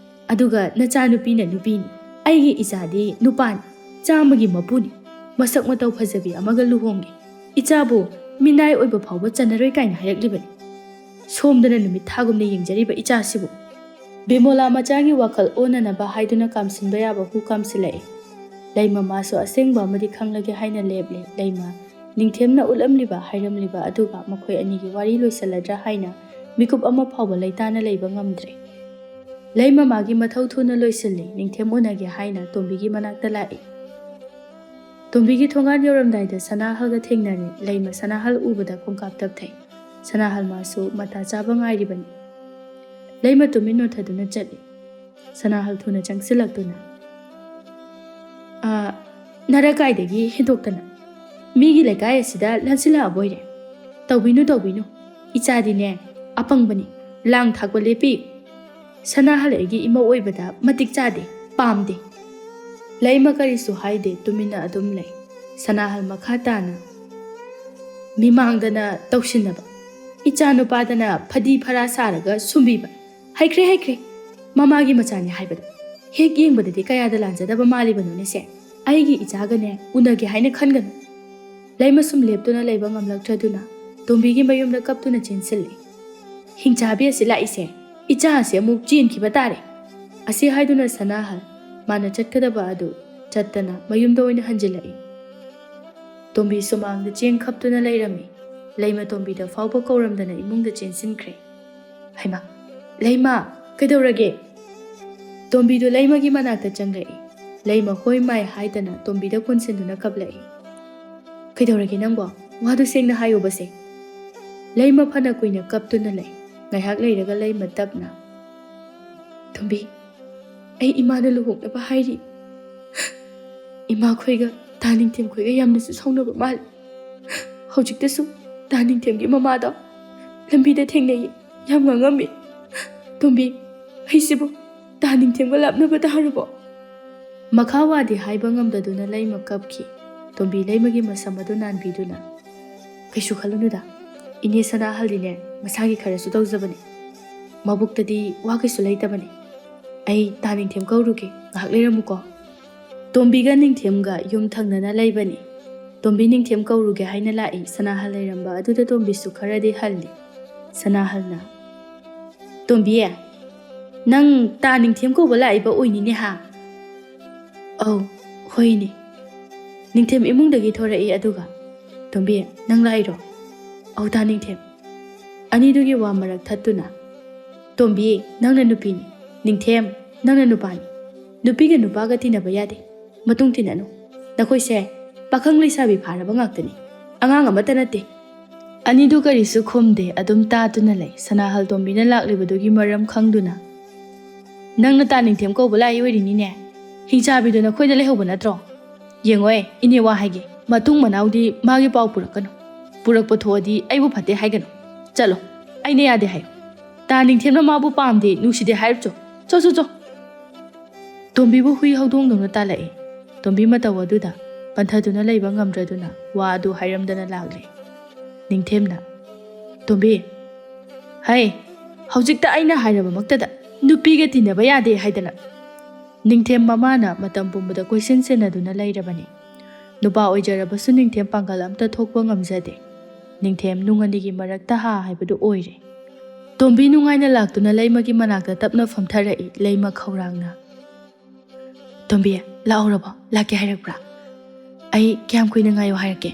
ꯑꯗꯨꯒ ꯅꯆꯥꯅꯨꯄꯤꯅ ꯅꯨꯄꯤꯅꯤ, ꯑꯩꯒꯤ ꯏꯆꯥꯗꯤ ꯅꯨꯄꯥꯅꯤ, ꯆꯥꯝꯃꯒꯤ ꯃꯄꯨꯅꯤ, ꯃꯁꯛ ꯃꯇꯧ ꯐꯖꯕꯤ ꯑꯃꯒ ꯂꯨꯍꯣꯡꯒꯦ, ꯏꯆꯥꯕꯨ ꯃꯤꯅꯥꯏ ꯑꯣꯏꯕ ꯐꯥꯎꯕ ꯆꯟꯅꯔꯣꯏ ꯀꯥꯏꯅ ꯍꯥꯏꯔꯛꯂꯤꯕꯅꯤ꯫ ꯁꯣꯝꯗꯅ ꯅꯨꯃꯤꯠ ꯊꯥꯒꯨꯝꯅ ꯌꯦꯡꯖꯔꯤꯕ ꯏꯆꯥꯁꯤꯕꯨ꯫ ꯕꯤꯃꯣꯂꯥ ꯃꯆꯥꯒꯤ ꯋꯥꯈꯜ ꯑꯣꯟꯅꯅꯕ ꯍꯥꯏꯗꯨꯅ ꯀꯥꯝꯁꯤꯟꯕ ꯌꯥꯕ ꯍꯨ ꯀꯥꯝꯁꯤꯜꯂꯛꯏ꯫ ꯂꯩꯃ ꯃꯥꯁꯨ ꯑꯁꯦꯡꯕ ꯑꯃꯗꯤ ꯈꯪꯂꯒꯦ ꯍꯥꯏꯅ ꯂꯦꯞꯂꯦ꯫ ꯂꯩꯃ ꯅꯤꯡꯊꯦꯝꯅ ꯎꯠꯂꯝꯂꯤꯕ ꯍꯥꯏꯔꯝꯂꯤꯕ ꯑꯗꯨꯒ ꯃꯈꯣꯏ ꯑꯅꯤꯒꯤ ꯋꯥꯔꯤ ꯂꯣꯏꯁꯤꯜꯂꯗ꯭ꯔꯥ ꯍꯥꯏꯅ ꯃꯤꯀꯨꯞ ꯑꯃ ꯐꯥꯎꯕ ꯂꯩꯇꯥꯅ ꯂꯩꯕ ꯉꯝꯗ꯭ꯔꯦ꯫ ꯂꯩꯃ ꯃꯥꯒꯤ ꯃꯊꯧ ꯊꯨꯅ ꯂꯣꯏꯁꯤꯜꯂꯤ꯫ ꯅꯤꯡꯊꯦꯝ ꯎꯅꯒꯦ ꯍꯥꯏꯅ ꯇꯣꯝꯕꯤꯒꯤ ꯃꯅꯥꯛꯇ ꯂꯥꯛꯏ꯫ ꯇꯣꯝꯕꯤꯒꯤ ꯊꯣꯡꯒꯥꯟ ꯌꯧꯔꯝꯗꯥꯏꯗ ꯁꯅꯥꯍꯜꯒ ꯊꯦꯡꯅꯔꯦ꯫ ꯂꯩꯃ ꯁꯅꯥꯍꯜ ꯎꯕꯗ ꯈꯣꯡꯀꯥꯞ ꯇꯞꯊꯩ꯫ ꯁꯅꯥꯍꯜ ꯃꯥꯁꯨ ꯃꯇꯥ ꯆꯥꯕ ꯉꯥꯏꯔꯤꯕꯅꯤ꯫ ꯂꯩꯃ ꯇꯨꯃꯤꯟ ꯅꯣꯊꯗꯨꯅ ꯆꯠꯂꯤ꯫ ꯁꯅꯥꯍꯜ ꯊꯨꯅ ꯆꯪꯁꯤꯜꯂꯛꯇꯨꯅ, "ꯑꯥ, ꯅꯔꯀꯥꯏꯗꯒꯤ ꯍꯦꯟꯗꯣꯛꯇꯅ ꯃꯤꯒꯤ ꯂꯩꯀꯥꯏ ꯑꯁꯤꯗ ꯂꯥꯟꯁꯤꯜꯂꯛꯑꯕꯣꯏꯔꯦ? ꯇꯧꯕꯤꯅꯨ, ꯇꯧꯕꯤꯅꯨ꯫ ꯏꯆꯥꯗꯤꯅꯦ ꯑꯄꯪꯕꯅꯤ, ꯂꯥꯡ ꯊꯥꯛꯄ ꯂꯦꯞꯄꯤ꯫ ꯁꯅꯥꯍꯜ ꯑꯩꯒꯤ ꯏꯃꯧ ꯑꯣꯏꯕꯗ ꯃꯇꯤꯛ ꯆꯥꯗꯦ, ꯄꯥꯝꯗꯦ꯫" ꯂꯩꯃ ꯀꯔꯤꯁꯨ ꯍꯥꯏꯗꯦ, ꯇꯨꯃꯤꯟꯅ ꯑꯗꯨꯝ ꯂꯩ꯫ ꯁꯅꯥꯍꯜ ꯃꯈꯥ ꯇꯥꯅ, "ꯃꯤꯃꯥꯡꯗꯅ ꯇꯧꯁꯤꯟꯅꯕ, ꯏꯆꯥ ꯅꯨꯄꯥꯗꯅ ꯐꯗꯤ ꯐꯔꯥ ꯁꯥꯔꯒ ꯁꯨꯝꯕꯤꯕ, ꯍꯩꯈ꯭ꯔꯦ, ꯍꯩꯈ꯭ꯔꯦ, ꯃꯃꯥꯒꯤ ꯃꯆꯥꯅꯤ ꯍꯥꯏꯕꯗ ꯍꯦꯛ ꯌꯦꯡꯕꯗꯗꯤ ꯀꯌꯥꯗ ꯂꯥꯟꯖꯗꯕ ꯃꯥꯜꯂꯤꯕꯅꯣꯅꯦꯁꯦ꯫ ꯑꯩꯒꯤ ꯏꯆꯥꯒꯅꯦ ꯎꯅꯒꯦ ꯍꯥꯏꯅ ꯈꯟꯒꯅꯨ꯫" ꯂꯩꯃ ꯁꯨꯝ ꯂꯦꯞꯇꯨꯅ ꯂꯩꯕ ꯉꯝꯂꯛꯇ꯭ꯔꯗꯨꯅ ꯇꯣꯝꯕꯤꯒꯤ ꯃꯌꯨꯝꯗ ꯀꯞꯇꯨꯅ ꯆꯦꯟꯁꯤꯜꯂꯤ꯫ "ꯍꯤꯡꯆꯥꯕꯤ ꯑꯁꯤ ꯂꯥꯛꯏꯁꯦ, ꯏꯆꯥ ꯑꯁꯤ ꯑꯃꯨꯛ ꯆꯦꯟꯈꯤꯕ ꯇꯥꯔꯦ꯫" ꯑꯁꯤ ꯍꯥꯏꯗꯨꯅ ꯁꯅꯥꯍꯜ ꯃꯥꯅ ꯆꯠꯀꯗꯕ ꯑꯗꯨ ꯆꯠꯇꯅ ꯃꯌꯨꯝꯗ ꯑꯣꯏꯅ ꯍꯟꯖꯤꯜꯂꯛꯏ꯫ ꯇꯣꯝꯕꯤ ꯁꯨꯃꯥꯡꯗ ꯆꯦꯡ ꯈꯞꯇꯨꯅ ꯂꯩꯔꯝꯃꯤ꯫ ꯂꯩꯃ ꯇꯣꯝꯕꯤꯗ ꯐꯥꯎꯕ ꯀꯧꯔꯝꯗꯅ ꯏꯃꯨꯡꯗ ꯆꯦꯟꯁꯤꯟꯈ꯭ꯔꯦ꯫ "ꯍꯩꯃꯥ, ꯂꯩꯃ, ꯀꯩꯗꯧꯔꯒꯦ?" ꯇꯣꯝꯕꯤꯗꯨ ꯂꯩꯃꯒꯤ ꯃꯅꯥꯛꯇ ꯆꯪꯂꯛꯏ꯫ ꯂꯩꯃ ꯍꯣꯏ ꯃꯥꯏ ꯍꯥꯏꯗꯅ ꯇꯣꯝꯕꯤꯗ ꯀꯣꯟꯁꯤꯟꯗꯨꯅ ꯀꯞꯂꯛꯏ꯫ "ꯀꯩꯗꯧꯔꯒꯦ ꯅꯪꯕꯣ? ꯋꯥꯗꯨ ꯁꯦꯡꯅ ꯍꯥꯏꯌꯣꯕꯁꯦ꯫" ꯂꯩꯃ ꯐꯅ ꯀꯨꯏꯅ ꯀꯞꯇꯨꯅ ꯂꯩ꯫ ꯉꯥꯏꯍꯥꯛ ꯂꯩꯔꯒ ꯂꯩꯃ ꯇꯞꯅ, "ꯇꯣꯝꯕꯤ, ꯑꯩ ꯏꯃꯥꯅ ꯂꯨꯍꯣꯡꯅꯕ ꯍꯥꯏꯔꯤ꯫ ꯏꯃꯥꯈꯣꯏꯒ ꯇꯥ ꯅꯤꯡꯊꯦꯝꯈꯣꯏꯒ ꯌꯥꯝꯅꯁꯨ ꯁꯥꯎꯅꯕ ꯃꯥꯜꯂꯤ꯫ ꯍꯧꯖꯤꯛꯇꯁꯨ ꯇꯥ ꯅꯤꯡꯊꯦꯝꯒꯤ ꯃꯃꯥꯗꯣ ꯂꯝꯕꯤꯗ ꯊꯦꯡꯅꯩ, ꯌꯥꯝ ꯉꯥꯡꯉꯝꯃꯤ꯫ ꯇꯣꯝꯕꯤ, ꯑꯩꯁꯤꯕꯨ ꯇꯥ ꯅꯤꯡꯊꯦꯝꯒ ꯂꯥꯞꯅꯕ ꯇꯥꯔꯕꯣ?" ꯃꯈꯥ ꯋꯥꯗꯤ ꯍꯥꯏꯕ ꯉꯝꯗꯗꯨꯅ ꯂꯩꯃ ꯀꯞꯈꯤ꯫ ꯇꯣꯝꯕꯤ ꯂꯩꯃꯒꯤ ꯃꯁꯝ ꯑꯗꯨ ꯅꯥꯟꯕꯤꯗꯨꯅ, "ꯀꯩꯁꯨ ꯈꯜꯂꯨꯅꯨꯗ, ꯏꯅꯦ ꯁꯅꯥꯍꯜꯗꯤꯅꯦ ꯃꯁꯥꯒꯤ ꯈꯔꯁꯨ ꯇꯧꯖꯕꯅꯤ꯫ ꯃꯕꯨꯛꯇꯗꯤ ꯋꯥ ꯀꯩꯁꯨ ꯂꯩꯇꯕꯅꯤ꯫ ꯑꯩ ꯇꯥ ꯅꯤꯡꯊꯦꯝ ꯀꯧꯔꯨꯒꯦ, ꯉꯥꯏꯍꯥꯛ ꯂꯩꯔꯝꯃꯨꯀꯣ꯫ ꯇꯣꯝꯕꯤꯒ ꯅꯤꯡꯊꯦꯝꯒ ꯌꯨꯝ ꯊꯪꯅꯅ ꯂꯩꯕꯅꯤ꯫ ꯇꯣꯝꯕꯤ ꯅꯤꯡꯊꯦꯝ ꯀꯧꯔꯨꯒꯦ ꯍꯥꯏꯅ ꯂꯥꯛꯏ꯫ ꯁꯅꯥꯍꯜ ꯂꯩꯔꯝꯕ ꯑꯗꯨꯗ ꯇꯣꯝꯕꯤꯁꯨ ꯈꯔꯗꯤ ꯍꯜꯂꯤ꯫ ꯁꯅꯥꯍꯜꯅ, "ꯇꯣꯝꯕꯤ, ꯅꯪ ꯇꯥ ꯅꯤꯡꯊꯦꯝ ꯀꯧꯕ ꯂꯥꯛꯏꯕ ꯑꯣꯏꯅꯤꯅꯦ ꯍꯥ?" "ꯑꯧ, ꯍꯣꯏꯅꯦ꯫ ꯅꯤꯡꯊꯦꯝ ꯏꯃꯨꯡꯗꯒꯤ ꯊꯣꯔꯛꯏ ꯑꯗꯨꯒ꯫ ꯇꯣꯝꯕꯤ, ꯅꯪ ꯂꯥꯛꯏꯔꯣ?" "ꯑꯧ, ꯇꯥ ꯅꯤꯡꯊꯦꯝ꯫" ꯑꯅꯤꯗꯨꯒꯤ ꯋꯥ ꯃꯔꯛ ꯊꯠꯇꯨꯅ, "ꯇꯣꯝꯕꯤ, ꯅꯪꯅ ꯅꯨꯄꯤꯅꯤ꯫ ꯅꯤꯡꯊꯦꯝ, ꯅꯪꯅ ꯅꯨꯄꯥꯅꯤ꯫ ꯅꯨꯄꯤꯒ ꯅꯨꯄꯥꯒ ꯇꯤꯟꯅꯕ ꯌꯥꯗꯦ꯫ ꯃꯇꯨꯡ ꯇꯤꯟꯅꯅꯨ꯫ ꯅꯈꯣꯏꯁꯦ ꯄꯥꯈꯪ ꯂꯩꯁꯥꯕꯤ ꯐꯥꯔꯕ ꯉꯥꯛꯇꯅꯤ꯫ ꯑꯉꯥꯡ ꯑꯃꯠꯇ ꯅꯠꯇꯦ꯫" ꯑꯅꯤꯗꯨ ꯀꯔꯤꯁꯨ ꯈꯨꯝꯗꯦ, ꯑꯗꯨꯝ ꯇꯥꯗꯨꯅ ꯂꯩ꯫ ꯁꯅꯥꯍꯜ ꯇꯣꯝꯕꯤꯅ ꯂꯥꯛꯂꯤꯕꯗꯨꯒꯤ ꯃꯔꯝ ꯈꯪꯗꯨꯅ, "ꯅꯪꯅ ꯇꯥ ꯅꯤꯡꯊꯦꯝ ꯀꯧꯕ ꯂꯥꯛꯏ ꯑꯣꯏꯔꯤꯅꯤꯅꯦ꯫ ꯍꯤꯡꯆꯥꯕꯤꯗꯨ ꯅꯈꯣꯏꯗ ꯂꯩꯍꯧꯕ ꯅꯠꯇ꯭ꯔꯣ? ꯌꯦꯡꯉꯣꯏ, ꯏꯅꯦ ꯋꯥ ꯍꯥꯏꯒꯦ꯫ ꯃꯇꯨꯡ ꯃꯅꯥꯎꯗꯤ ꯃꯥꯒꯤ ꯄꯥꯎ ꯄꯨꯔꯛꯀꯅꯨ꯫ ꯄꯨꯔꯛꯄ ꯊꯣꯛꯑꯗꯤ ꯑꯩꯕꯨ ꯐꯠꯇꯦ ꯍꯥꯏꯒꯅꯨ꯫ ꯆꯠꯂꯣ, ꯑꯩꯅ ꯌꯥꯗꯦ ꯍꯥꯏꯌꯨ꯫ ꯇꯥ ꯅꯤꯡꯊꯦꯝꯅ ꯃꯥꯕꯨ ꯄꯥꯝꯗꯦ, ꯅꯨꯡꯁꯤꯗꯦ ꯍꯥꯏꯔꯨꯆꯣ꯫ ꯆꯣ, ꯆꯣ, ꯆꯣ꯫" ꯇꯣꯝꯕꯤꯕꯨ ꯍꯨꯏ ꯍꯧꯗꯣꯡꯗꯧꯅ ꯇꯥꯜꯂꯛꯏ꯫ ꯇꯣꯝꯕꯤ ꯃꯇꯧ ꯑꯗꯨꯗ ꯄꯟꯊꯗꯨꯅ ꯂꯩꯕ ꯉꯝꯗ꯭ꯔꯗꯨꯅ ꯋꯥ ꯑꯗꯨ ꯍꯥꯏꯔꯝꯗꯅ ꯂꯥꯛꯂꯦ꯫ ꯅꯤꯡꯊꯦꯝꯅ, "ꯇꯣꯝꯕꯤ, ꯍꯩ, ꯍꯧꯖꯤꯛꯇ ꯑꯩꯅ ꯍꯥꯏꯔꯕꯃꯛꯇꯗ ꯅꯨꯄꯤꯒ ꯇꯤꯟꯅꯕ ꯌꯥꯗꯦ ꯍꯥꯏꯗꯅ?" ꯅꯤꯡꯊꯦꯝ ꯃꯃꯥꯅ ꯃꯇꯝ ꯄꯨꯝꯕꯗ ꯀꯣꯏꯁꯦꯟ ꯁꯦꯟꯅꯗꯨꯅ ꯂꯩꯔꯕꯅꯤ꯫ ꯅꯨꯄꯥ ꯑꯣꯏꯖꯔꯕꯁꯨ ꯅꯤꯡꯊꯦꯝ ꯄꯥꯡꯒꯜ ꯑꯝꯇ ꯊꯣꯛꯄ ꯉꯝꯖꯗꯦ꯫ ꯅꯤꯡꯊꯦꯝ ꯅꯨꯡ ꯑꯅꯤꯒꯤ ꯃꯔꯛꯇ ꯍꯥ ꯍꯥꯏꯕꯗꯨ ꯑꯣꯏꯔꯦ꯫ ꯇꯣꯝꯕꯤ ꯅꯨꯡꯉꯥꯏꯅ ꯂꯥꯛꯇꯨꯅ ꯂꯩꯃꯒꯤ ꯃꯅꯥꯛꯇ ꯇꯞꯅ ꯐꯝꯊꯔꯛꯏ꯫ ꯂꯩꯃ ꯈꯧꯔꯥꯡꯅ, "ꯇꯣꯝꯕꯤ, ꯂꯥꯛꯍꯧꯔꯕꯣ? ꯂꯥꯛꯀꯦ ꯍꯥꯏꯔꯛꯄ꯭ꯔꯥ? ꯑꯩ ꯀꯌꯥꯝ ꯀꯨꯏꯅ ꯉꯥꯏꯌꯣ ꯍꯥꯏꯔꯛꯀꯦ?"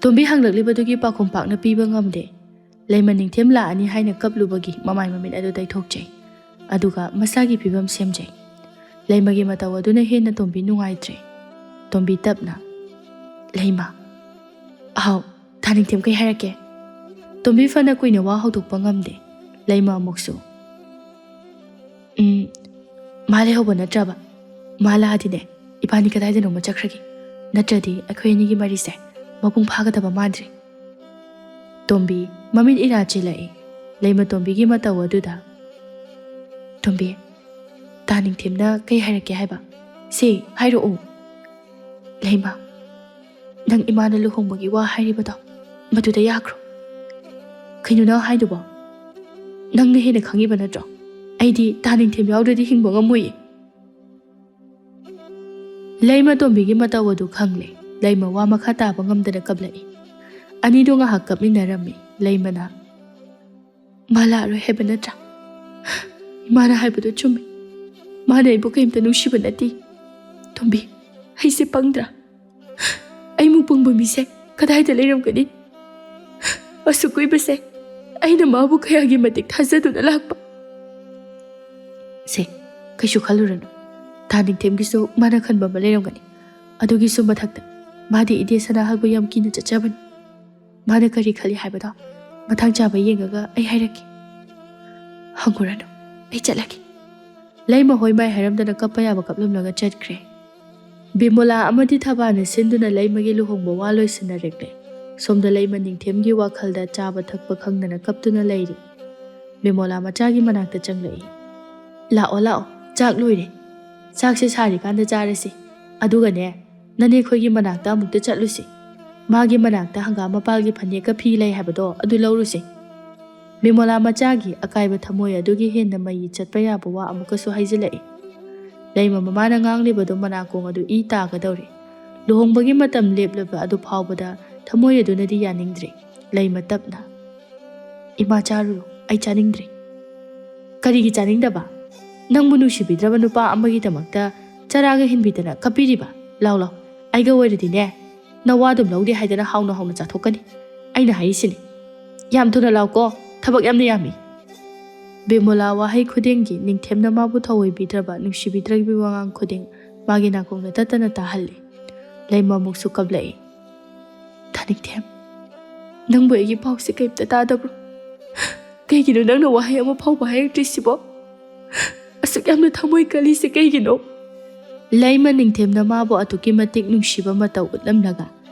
ꯇꯣꯝꯕꯤ ꯍꯪꯂꯛꯂꯤꯕꯗꯨꯒꯤ ꯄꯥꯎꯈꯨꯝ ꯄꯥꯛꯅ ꯄꯤꯕ ꯉꯝꯗꯦ꯫ ꯂꯩꯃ ꯅꯤꯡꯊꯦꯝ ꯂꯥꯛꯑꯅꯤ ꯍꯥꯏꯅ ꯀꯞꯂꯨꯕꯒꯤ ꯃꯃꯥꯏ ꯃꯃꯤꯠ ꯑꯗꯨ ꯇꯩꯊꯣꯛꯆꯩ꯫ ꯑꯗꯨꯒ ꯃꯁꯥꯒꯤ ꯐꯤꯕꯝ ꯁꯦꯝꯖꯩ꯫ ꯂꯩꯃꯒꯤ ꯃꯇꯧ ꯑꯗꯨꯅ ꯍꯦꯟꯅ ꯇꯣꯝꯕꯤ ꯅꯨꯡꯉꯥꯏꯇ꯭ꯔꯦ꯫ ꯇꯣꯝꯕꯤ ꯇꯞꯅ, "ꯂꯩꯃ꯫" "ꯑꯍꯥꯎ, ꯇꯥ ꯅꯤꯡꯊꯦꯝ ꯀꯩ ꯍꯥꯏꯔꯛꯀꯦ?" ꯇꯣꯝꯕꯤ ꯐꯅ ꯀꯨꯏꯅ ꯋꯥ ꯍꯧꯗꯣꯛꯄ ꯉꯝꯗꯦ꯫ ꯂꯩꯃ ꯑꯃꯨꯛꯁꯨ, "ꯎꯝ, ꯃꯥ ꯂꯩꯍꯧꯕ ꯅꯠꯇ꯭ꯔꯕ? ꯃꯥ ꯂꯥꯛꯑꯗꯤꯅꯦ, ꯏꯕꯥꯅꯤ ꯀꯗꯥꯏꯗꯅꯣꯃ ꯆꯠꯈ꯭ꯔꯒꯦ꯫ ꯅꯠꯇ꯭ꯔꯗꯤ ꯑꯩꯈꯣꯏ ꯑꯅꯤꯒꯤ ꯃꯔꯤꯁꯦ ꯃꯄꯨꯡ ꯐꯥꯒꯗꯕ ꯃꯥꯟꯗ꯭ꯔꯦ꯫" ꯇꯣꯝꯕꯤ ꯃꯃꯤꯠ ꯏꯔꯥ ꯆꯦꯜꯂꯛꯏ꯫ ꯂꯩꯃ ꯇꯣꯝꯕꯤꯒꯤ ꯃꯇꯧ ꯑꯗꯨꯗ, "ꯇꯣꯝꯕꯤ, ꯇꯥ ꯅꯤꯡꯊꯦꯝꯅ ꯀꯩ ꯍꯥꯏꯔꯛꯀꯦ ꯍꯥꯏꯕ? ꯁꯦ, ꯍꯥꯏꯔꯛꯑꯣ꯫" "ꯂꯩꯃ, ꯅꯪ ꯏꯃꯥꯅ ꯂꯨꯍꯣꯡꯕꯒꯤ ꯋꯥ ꯍꯥꯏꯔꯤꯕꯗꯣ, ꯃꯗꯨꯗ ꯌꯥꯈ꯭ꯔꯣ꯫" "ꯀꯩꯅꯣ ꯅꯪ ꯍꯥꯏꯗꯨꯕꯣ? ꯅꯪꯅ ꯍꯦꯟꯅ ꯈꯪꯉꯤꯕ ꯅꯠꯇ꯭ꯔꯣ?" ꯑꯩꯗꯤ ꯇꯥ ꯅꯤꯡꯊꯦꯝ ꯌꯥꯎꯗ꯭ꯔꯗꯤ ꯍꯤꯡꯕ ꯉꯝꯃꯣꯏꯌꯦ꯫ ꯂꯩꯃ ꯇꯣꯝꯕꯤꯒꯤ ꯃꯇꯧ ꯑꯗꯨ ꯈꯪꯂꯦ꯫ ꯂꯩꯃ ꯋꯥ ꯃꯈꯥ ꯇꯥꯕ ꯉꯝꯗꯅ ꯀꯞꯂꯛꯏ꯫ ꯑꯅꯤꯗꯣ ꯉꯥꯏꯍꯥꯛ ꯀꯞꯃꯤꯟꯅꯔꯝꯃꯤ꯫ ꯂꯩꯃꯅ, "ꯃꯥ ꯂꯥꯛꯑꯔꯣꯏ ꯍꯥꯏꯕ ꯅꯠꯇ꯭ꯔꯥ? ꯏꯃꯥꯅ ꯍꯥꯏꯕꯗꯣ ꯆꯨꯝꯃꯤ꯫ ꯃꯥꯅ ꯑꯩꯕꯨ ꯀꯔꯤꯝꯇ ꯅꯨꯡꯁꯤꯕ ꯅꯠꯇꯦ꯫ ꯇꯣꯝꯕꯤ, ꯑꯩꯁꯦ ꯄꯪꯗ꯭ꯔꯥ? ꯑꯩꯃꯨꯛ ꯄꯪꯕ ꯃꯤꯁꯦ ꯀꯗꯥꯏꯗ ꯂꯩꯔꯝꯒꯅꯤ? ꯑꯁꯨꯛ ꯀꯨꯏꯕꯁꯦ ꯑꯩꯅ ꯃꯥꯕꯨ ꯀꯌꯥꯒꯤ ꯃꯇꯤꯛ ꯊꯥꯖꯗꯨꯅ ꯂꯥꯛꯄ꯫ ꯁꯦ, ꯀꯩꯁꯨ ꯈꯜꯂꯨꯔꯅꯨ꯫ ꯇꯥ ꯅꯤꯡꯊꯦꯝꯒꯤꯁꯨ ꯃꯥꯅ ꯈꯟꯕ ꯑꯃ ꯂꯩꯔꯝꯒꯅꯤ꯫ ꯑꯗꯨꯒꯤꯁꯨ ꯃꯊꯛꯇ ꯃꯥꯗꯤ ꯏꯗꯦ ꯁꯅꯥꯍꯜꯕꯨ ꯌꯥꯝ ꯀꯤꯅ ꯆꯠꯆꯕꯅꯤ꯫ ꯃꯥꯅ ꯀꯔꯤ ꯈꯜꯂꯤ ꯍꯥꯏꯕꯗꯣ ꯃꯇꯥꯡ ꯆꯥꯕ ꯌꯦꯡꯉꯒ ꯑꯩ ꯍꯥꯏꯔꯛꯀꯦ꯫ ꯍꯪꯉꯨꯔꯅꯨ, ꯑꯩ ꯆꯠꯂꯒꯦ꯫" ꯂꯩꯃ ꯍꯣꯏ ꯃꯥꯏ ꯍꯥꯏꯔꯝꯗꯅ ꯀꯞꯄ ꯌꯥꯕ ꯀꯞꯂꯝꯂꯒ ꯆꯠꯈ꯭ꯔꯦ꯫ ꯕꯤꯃꯣꯂꯥ ꯑꯃꯗꯤ ꯊꯕꯥꯅ ꯁꯤꯟꯗꯨꯅ ꯂꯩꯃꯒꯤ ꯂꯨꯍꯣꯡꯕ ꯋꯥ ꯂꯣꯏꯁꯤꯟꯅꯔꯛꯂꯦ꯫ ꯁꯣꯝꯗ ꯂꯩꯃ ꯅꯤꯡꯊꯦꯝꯒꯤ ꯋꯥꯈꯜꯗ ꯆꯥꯕ ꯊꯛꯄ ꯈꯪꯗꯅ ꯀꯞꯇꯨꯅ ꯂꯩꯔꯤ꯫ ꯕꯤꯃꯣꯂꯥ ꯃꯆꯥꯒꯤ ꯃꯅꯥꯛꯇ ꯆꯪꯂꯛꯏ꯫ "ꯂꯥꯛꯑꯣ, ꯂꯥꯛꯑꯣ, ꯆꯥꯛ ꯂꯣꯏꯔꯦ꯫ ꯆꯥꯛꯁꯦ ꯁꯥꯔꯤꯀꯥꯟꯗ ꯆꯥꯔꯁꯤ꯫ ꯑꯗꯨꯒꯅꯦ, ꯅꯅꯦ ꯈꯣꯏꯒꯤ ꯃꯅꯥꯛꯇ ꯑꯃꯨꯛꯇ ꯆꯠꯂꯨꯁꯤ꯫ ꯃꯥꯒꯤ ꯃꯅꯥꯛꯇ ꯍꯪꯒꯥꯝ ꯃꯄꯥꯜꯒꯤ ꯐꯅꯦꯛꯀ ꯐꯤ ꯂꯩ ꯍꯥꯏꯕꯗꯣ ꯑꯗꯨ ꯂꯧꯔꯨꯁꯤ꯫" ꯕꯤꯃꯣꯂꯥ ꯃꯆꯥꯒꯤ ꯑꯀꯥꯏꯕ ꯊꯃꯣꯏ ꯑꯗꯨꯒꯤ ꯍꯦꯟꯅ ꯃꯩ ꯆꯠꯄ ꯌꯥꯕ ꯋꯥ ꯑꯃꯨꯛꯀꯁꯨ ꯍꯥꯏꯖꯤꯜꯂꯛꯏ꯫ ꯂꯩꯃ ꯃꯃꯥꯅ ꯉꯥꯡꯂꯤꯕꯗꯨ ꯃꯅꯥꯀꯣꯡ ꯑꯗꯨ ꯏ ꯇꯥꯒꯗꯧꯔꯦ꯫ ꯂꯨꯍꯣꯡꯕꯒꯤ ꯃꯇꯝ ꯂꯦꯞꯂꯕ ꯑꯗꯨ ꯐꯥꯎꯕꯗ ꯊꯃꯣꯏ ꯑꯗꯨꯅꯗꯤ ꯌꯥꯅꯤꯡꯗ꯭ꯔꯦ꯫ ꯂꯩꯃ ꯇꯞꯅ, "ꯏꯃꯥ, ꯆꯥꯔꯨꯔꯣ, ꯑꯩ ꯆꯥꯅꯤꯡꯗ꯭ꯔꯦ꯫" "ꯀꯔꯤꯒꯤ ꯆꯥꯅꯤꯡꯗꯕ? ꯅꯪꯕꯨ ꯅꯨꯡꯁꯤꯕꯤꯗ꯭ꯔꯕ ꯅꯨꯄꯥ ꯑꯃꯒꯤꯗꯃꯛꯇ ꯆꯔꯥꯒ ꯍꯤꯟꯕꯤꯗꯅ ꯀꯞꯄꯤꯔꯤꯕ? ꯂꯥꯎ, ꯂꯥꯎ, ꯑꯩꯒ ꯑꯣꯏꯔꯗꯤꯅꯦ, ꯅꯋꯥ ꯑꯗꯨꯝ ꯂꯧꯗꯦ ꯍꯥꯏꯗꯅ ꯍꯥꯎꯅ ꯍꯥꯎꯅ ꯆꯥꯊꯣꯛꯀꯅꯤ꯫ ꯑꯩꯅ ꯍꯥꯏꯔꯤꯁꯤꯅꯤ꯫ ꯌꯥꯝ ꯊꯨꯅ ꯂꯥꯎꯀꯣ, ꯊꯕꯛ ꯌꯥꯝꯅ ꯌꯥꯝꯃꯤ꯫" ꯕꯤꯃꯣꯂꯥ ꯋꯥꯍꯩ ꯈꯨꯗꯤꯡꯒꯤ ꯅꯤꯡꯊꯦꯝꯅ ꯃꯥꯕꯨ ꯊꯧꯑꯣꯏꯕꯤꯗ꯭ꯔꯕ, ꯅꯨꯡꯁꯤꯕꯤꯗ꯭ꯔꯕꯒꯤ ꯋꯥꯉꯥꯡ ꯈꯨꯗꯤꯡ ꯃꯥꯒꯤ ꯅꯥꯀꯣꯡꯗ ꯇꯠꯇꯅ ꯇꯥꯍꯜꯂꯤ꯫ ꯂꯩꯃ ꯑꯃꯨꯛꯁꯨ ꯀꯞꯂꯛꯏ꯫ "ꯇꯥ ꯅꯤꯡꯊꯦꯝ, ꯅꯪꯕꯨ ꯑꯩꯒꯤ ꯄꯥꯎꯁꯦ ꯀꯔꯤꯝꯇ ꯇꯥꯗꯕ꯭ꯔꯣ? ꯀꯩꯒꯤꯅꯣ ꯅꯪꯅ ꯋꯥꯍꯩ ꯑꯃ ꯐꯥꯎꯕ ꯍꯥꯏꯔꯛꯇ꯭ꯔꯤꯁꯤꯕꯣ? ꯑꯁꯨꯛ ꯌꯥꯝꯅ ꯊꯃꯣꯏ ꯀꯜꯂꯤꯁꯦ ꯀꯩꯒꯤꯅꯣ?" ꯂꯩꯃ ꯅꯤꯡꯊꯦꯝꯅ ꯃꯥꯕꯨ ꯑꯗꯨꯛꯀꯤ ꯃꯇꯤꯛ ꯅꯨꯡꯁꯤꯕ ꯃꯇꯧ ꯎꯠꯂꯝꯂꯒ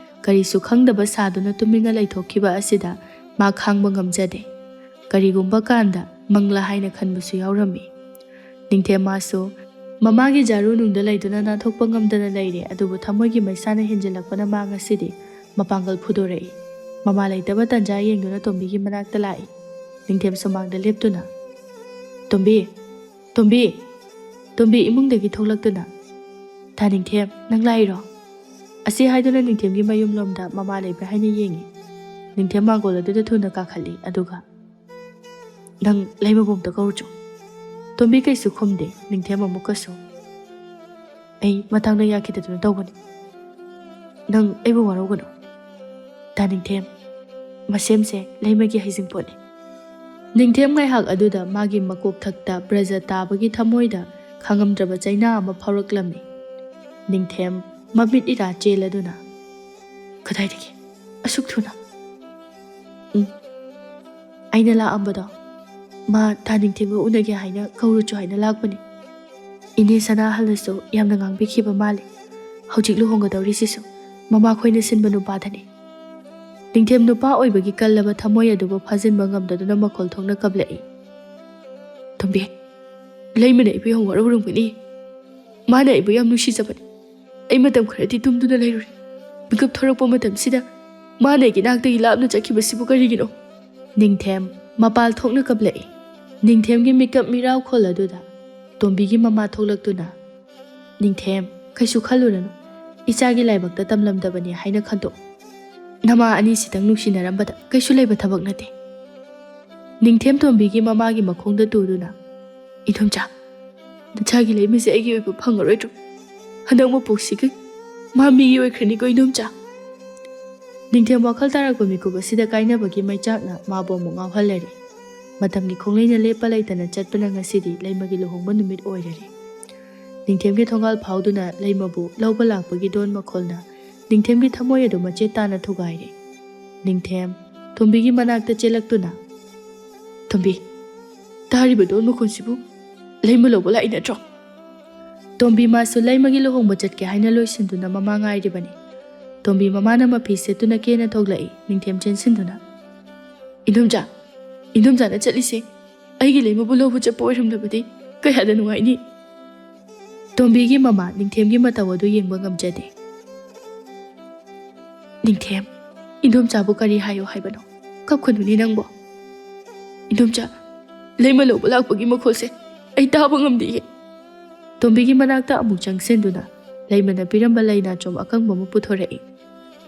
ꯀꯔꯤꯁꯨ ꯈꯪꯗꯕ ꯁꯥꯗꯨꯅ ꯇꯨꯃꯤꯟꯅ ꯂꯩꯊꯣꯛꯈꯤꯕ ꯑꯁꯤꯗ ꯃꯥ ꯈꯥꯡꯕ ꯉꯝꯖꯗꯦ꯫ ꯀꯔꯤꯒꯨꯝꯕ ꯀꯥꯟꯗ ꯃꯪꯂꯥ ꯍꯥꯏꯅ ꯈꯟꯕꯁꯨ ꯌꯥꯎꯔꯝꯃꯤ꯫ ꯅꯤꯡꯊꯦꯝ ꯃꯥꯁꯨ ꯃꯃꯥꯒꯤ ꯖꯥꯔꯨꯅꯨꯡꯗ ꯂꯩꯗꯨꯅ ꯅꯥꯟꯊꯣꯛꯄ ꯉꯝꯗꯅ ꯂꯩꯔꯦ, ꯑꯗꯨꯕꯨ ꯊꯃꯣꯏꯒꯤ ꯃꯩꯁꯥꯅ ꯍꯦꯟꯖꯤꯜꯂꯛꯄꯅ ꯃꯥ ꯉꯁꯤꯗꯤ ꯃꯄꯥꯡꯒꯜ ꯐꯨꯗꯣꯔꯛꯏ꯫ ꯃꯃꯥ ꯂꯩꯇꯕ ꯇꯟꯖꯥ ꯌꯦꯡꯗꯨꯅ ꯇꯣꯝꯕꯤꯒꯤ ꯃꯅꯥꯛꯇ ꯂꯥꯛꯏ꯫ ꯅꯤꯡꯊꯦꯝ ꯁꯨꯃꯥꯡꯗ ꯂꯦꯞꯇꯨꯅ, "ꯇꯣꯝꯕꯤ, "ꯇꯣꯝꯕꯤ!" ꯇꯣꯝꯕꯤ ꯏꯃꯨꯡꯗꯒꯤ ꯊꯣꯛꯂꯛꯇꯨꯅ, "ꯇꯥ ꯅꯤꯡꯊꯦꯝ, ꯅꯪ ꯂꯥꯛꯏꯔꯣ?" ꯑꯁꯤ ꯍꯥꯏꯗꯨꯅ ꯅꯤꯡꯊꯦꯝꯒꯤ ꯃꯌꯨꯝꯂꯣꯝꯗ ꯃꯃꯥ ꯂꯩꯕ꯭ꯔꯥ ꯍꯥꯏꯅ ꯌꯦꯡꯉꯤ꯫ ꯅꯤꯡꯊꯦꯝ ꯃꯥꯡꯒꯣꯜ ꯑꯗꯨꯗ ꯊꯨꯅ ꯀꯥꯈꯠꯂꯤ, ꯑꯗꯨꯒ, "ꯅꯪ ꯂꯩꯃꯕꯨ ꯑꯝꯇ ꯀꯧꯔꯨꯆꯣ꯫" ꯇꯣꯝꯕꯤ ꯀꯩꯁꯨ ꯈꯨꯝꯗꯦ꯫ ꯅꯤꯡꯊꯦꯝ ꯑꯃꯨꯛꯀꯁꯨ, "ꯑꯩ ꯃꯇꯥꯡꯗ ꯌꯥꯈꯤꯗꯗꯨꯅ ꯇꯧꯕꯅꯤ꯫ ꯅꯪ ꯑꯩꯕꯨ ꯋꯥꯔꯧꯒꯅꯨ꯫ ꯇꯥ ꯅꯤꯡꯊꯦꯝ, ꯃꯁꯦꯝꯁꯦ ꯂꯩꯃꯒꯤ ꯍꯩꯖꯤꯡꯄꯣꯠꯅꯤ꯫" ꯅꯤꯡꯊꯦꯝ ꯉꯥꯏꯍꯥꯛ ꯑꯗꯨꯗ ꯃꯥꯒꯤ ꯃꯀꯣꯛꯊꯛꯇ ꯄ꯭ꯔꯖꯥ ꯇꯥꯕꯒꯤ ꯊꯃꯣꯏꯗ ꯈꯥꯡꯉꯝꯗ꯭ꯔꯕ ꯆꯩꯅꯥ ꯑꯃ ꯐꯥꯎꯔꯛꯂꯝꯃꯤ꯫ ꯅꯤꯡꯊꯦꯝ ꯃꯃꯤꯠ ꯏꯔꯥ ꯆꯦꯜꯂꯗꯨꯅ, "ꯀꯗꯥꯏꯗꯒꯤ? ꯑꯁꯨꯛ ꯊꯨꯅ?" "ꯎꯝ, ꯑꯩꯅ ꯂꯥꯛꯑꯝꯕꯗꯣ, ꯃꯥ ꯇꯥ ꯅꯤꯡꯊꯦꯝꯒ ꯎꯅꯒꯦ ꯍꯥꯏꯅ ꯀꯧꯔꯨꯆꯣ ꯍꯥꯏꯅ ꯂꯥꯛꯄꯅꯤ꯫ ꯏꯅꯦ ꯁꯅꯥꯍꯜꯅꯁꯨ ꯌꯥꯝꯅ ꯉꯥꯡꯕꯤꯈꯤꯕ ꯃꯥꯜꯂꯤ, ꯍꯧꯖꯤꯛ ꯂꯨꯍꯣꯡꯒꯗꯧꯔꯤꯁꯤꯁꯨ ꯃꯃꯥꯈꯣꯏꯅ ꯁꯤꯟꯕ ꯅꯨꯄꯥꯗꯅꯤ꯫" ꯅꯤꯡꯊꯦꯝ ꯅꯨꯄꯥ ꯑꯣꯏꯕꯒꯤ ꯀꯜꯂꯕ ꯊꯃꯣꯏ ꯑꯗꯨꯕꯨ ꯐꯥꯖꯤꯟꯕ ꯉꯝꯗꯗꯨꯅ ꯃꯈꯣꯜ ꯊꯣꯛꯅ ꯀꯞꯂꯛꯏ꯫ "ꯇꯣꯝꯕꯤ, ꯂꯩꯃꯅ ꯑꯩꯕꯨ ꯌꯥꯝ ꯋꯥꯔꯧꯔꯝꯒꯅꯤ꯫ ꯃꯥꯅ ꯑꯩꯕꯨ ꯌꯥꯝ ꯅꯨꯡꯁꯤꯖꯕꯅꯤ꯫ ꯑꯩ ꯃꯇꯝ ꯈꯔꯗꯤ ꯇꯨꯝꯗꯨꯅ ꯂꯩꯔꯨꯔꯦ꯫ ꯃꯤꯀꯞ ꯊꯣꯔꯛꯄ ꯃꯇꯝꯁꯤꯗ ꯃꯥꯅ ꯑꯩꯒꯤ ꯅꯥꯛꯇꯒꯤ ꯂꯥꯞꯅ ꯆꯠꯈꯤꯕꯁꯤꯕꯨ ꯀꯔꯤꯒꯤꯅꯣ?" ꯅꯤꯡꯊꯦꯝ ꯃꯄꯥꯜ ꯊꯣꯛꯅ ꯀꯞꯂꯛꯏ꯫ ꯅꯤꯡꯊꯦꯝꯒꯤ ꯃꯤꯀꯞ ꯃꯤꯔꯥꯎꯈꯣꯜ ꯑꯗꯨꯗ ꯇꯣꯝꯕꯤꯒꯤ ꯃꯃꯥ ꯊꯣꯛꯂꯛꯇꯨꯅ, "ꯅꯤꯡꯊꯦꯝ, ꯀꯩꯁꯨ ꯈꯜꯂꯨꯔꯅꯨ꯫ ꯏꯆꯥꯒꯤ ꯂꯥꯏꯕꯛꯇ ꯇꯝꯂꯝꯗꯕꯅꯤ ꯍꯥꯏꯅ ꯈꯟꯗꯣꯛꯎ꯫ ꯅꯃꯥ ꯑꯅꯤꯁꯤꯗꯪ ꯅꯨꯡꯁꯤꯅꯔꯝꯕꯗ ꯀꯩꯁꯨ ꯂꯩꯕ ꯊꯕꯛ ꯅꯠꯇꯦ꯫" ꯅꯤꯡꯊꯦꯝ ꯇꯣꯝꯕꯤꯒꯤ ꯃꯃꯥꯒꯤ ꯃꯈꯣꯡꯗ ꯇꯨꯗꯨꯅ, "ꯏꯗꯣꯝꯆꯥ, ꯅꯆꯥꯒꯤ ꯂꯩꯃꯁꯦ ꯑꯩꯒꯤ ꯑꯣꯏꯕ ꯐꯪꯉꯔꯣꯏꯗ꯭ꯔꯣ? ꯍꯟꯗꯛ ꯃꯄꯣꯛꯁꯤꯒꯤ ꯃꯥ ꯃꯤꯒꯤ ꯑꯣꯏꯈ꯭ꯔꯅꯤꯀꯣ, ꯏꯗꯣꯝꯆꯥ꯫" ꯅꯤꯡꯊꯦꯝ ꯋꯥꯈꯜ ꯇꯥꯔꯛꯄ ꯃꯤꯀꯨꯞ ꯑꯁꯤꯗ ꯀꯥꯏꯅꯕꯒꯤ ꯃꯩꯆꯥꯛꯅ ꯃꯥꯕꯨ ꯑꯃꯨꯛ ꯉꯥꯎꯍꯜꯂꯔꯤ꯫ ꯃꯇꯝꯒꯤ ꯈꯣꯡꯂꯩꯅ ꯂꯦꯞꯄ ꯂꯩꯇꯅ ꯆꯠꯄꯅ ꯉꯁꯤꯗꯤ ꯂꯩꯃꯒꯤ ꯂꯨꯍꯣꯡꯕ ꯅꯨꯃꯤꯠ ꯑꯣꯏꯔꯔꯤ꯫ ꯅꯤꯡꯊꯦꯝꯒꯤ ꯊꯣꯡꯒꯥꯜ ꯐꯥꯎꯗꯨꯅ ꯂꯩꯃꯕꯨ ꯂꯧꯕ ꯂꯥꯛꯄꯒꯤ ꯗꯣꯟ ꯃꯈꯣꯜꯅ ꯅꯤꯡꯊꯦꯝꯒꯤ ꯊꯃꯣꯏ ꯑꯗꯨ ꯃꯆꯦꯠ ꯇꯥꯅ ꯊꯨꯒꯥꯏꯔꯦ꯫ ꯅꯤꯡꯊꯦꯝ ꯇꯣꯝꯕꯤꯒꯤ ꯃꯅꯥꯛꯇ ꯆꯦꯜꯂꯛꯇꯨꯅ, "ꯇꯣꯝꯕꯤ, ꯇꯥꯔꯤꯕ ꯗꯣꯟ ꯃꯈꯣꯜꯁꯤꯕꯨ ꯂꯩꯃ ꯂꯧꯕ ꯂꯥꯛꯏ ꯅꯠꯇ꯭ꯔꯣ?" ꯇꯣꯝꯕꯤ ꯃꯥꯁꯨ ꯂꯩꯃꯒꯤ ꯂꯨꯍꯣꯡꯕ ꯆꯠꯀꯦ ꯍꯥꯏꯅ ꯂꯣꯏꯁꯤꯟꯗꯨꯅ ꯃꯃꯥ ꯉꯥꯏꯔꯤꯕꯅꯤ꯫ ꯇꯣꯝꯕꯤ ꯃꯃꯥꯅ ꯃꯐꯤ ꯁꯦꯠꯇꯨꯅ ꯀꯦꯅ ꯊꯣꯛꯂꯛꯏ꯫ ꯅꯤꯡꯊꯦꯝ ꯆꯦꯟꯁꯤꯟꯗꯨꯅ, "ꯏꯗꯣꯝꯆꯥ, ꯏꯗꯣꯝꯆꯥꯅ ꯆꯠꯂꯤꯁꯦ ꯑꯩꯒꯤ ꯂꯩꯃꯕꯨ ꯂꯧꯕ ꯆꯠꯄ ꯑꯣꯏꯔꯝꯂꯕꯗꯤ ꯀꯌꯥꯗ ꯅꯨꯡꯉꯥꯏꯅꯤ?" ꯇꯣꯝꯕꯤꯒꯤ ꯃꯃꯥ ꯅꯤꯡꯊꯦꯝꯒꯤ ꯃꯇꯧ ꯑꯗꯨ ꯌꯦꯡꯕ ꯉꯝꯖꯗꯦ꯫ "ꯅꯤꯡꯊꯦꯝ, ꯏꯗꯣꯝꯆꯥꯕꯨ ꯀꯔꯤ ꯍꯥꯏꯌꯣ ꯍꯥꯏꯕꯅꯣ? ꯀꯞꯀꯅꯨꯅꯦ ꯅꯪꯕꯣ꯫" "ꯏꯗꯣꯝꯆꯥ, ꯂꯩꯃ ꯂꯧꯕ ꯂꯥꯛꯄꯒꯤ ꯃꯈꯣꯜꯁꯦ ꯑꯩ ꯇꯥꯕ ꯉꯝꯗꯤꯌꯦ꯫ ꯇꯣꯝꯕꯤꯒꯤ ꯃꯅꯥꯛꯇ ꯑꯃꯨꯛ ꯆꯪꯁꯤꯟꯗꯨꯅ ꯂꯩꯃꯅ ꯄꯤꯔꯝꯕ ꯂꯩꯅꯥꯆꯣꯝ ꯑꯀꯪꯕ ꯑꯃ ꯄꯨꯊꯣꯔꯛꯏ꯫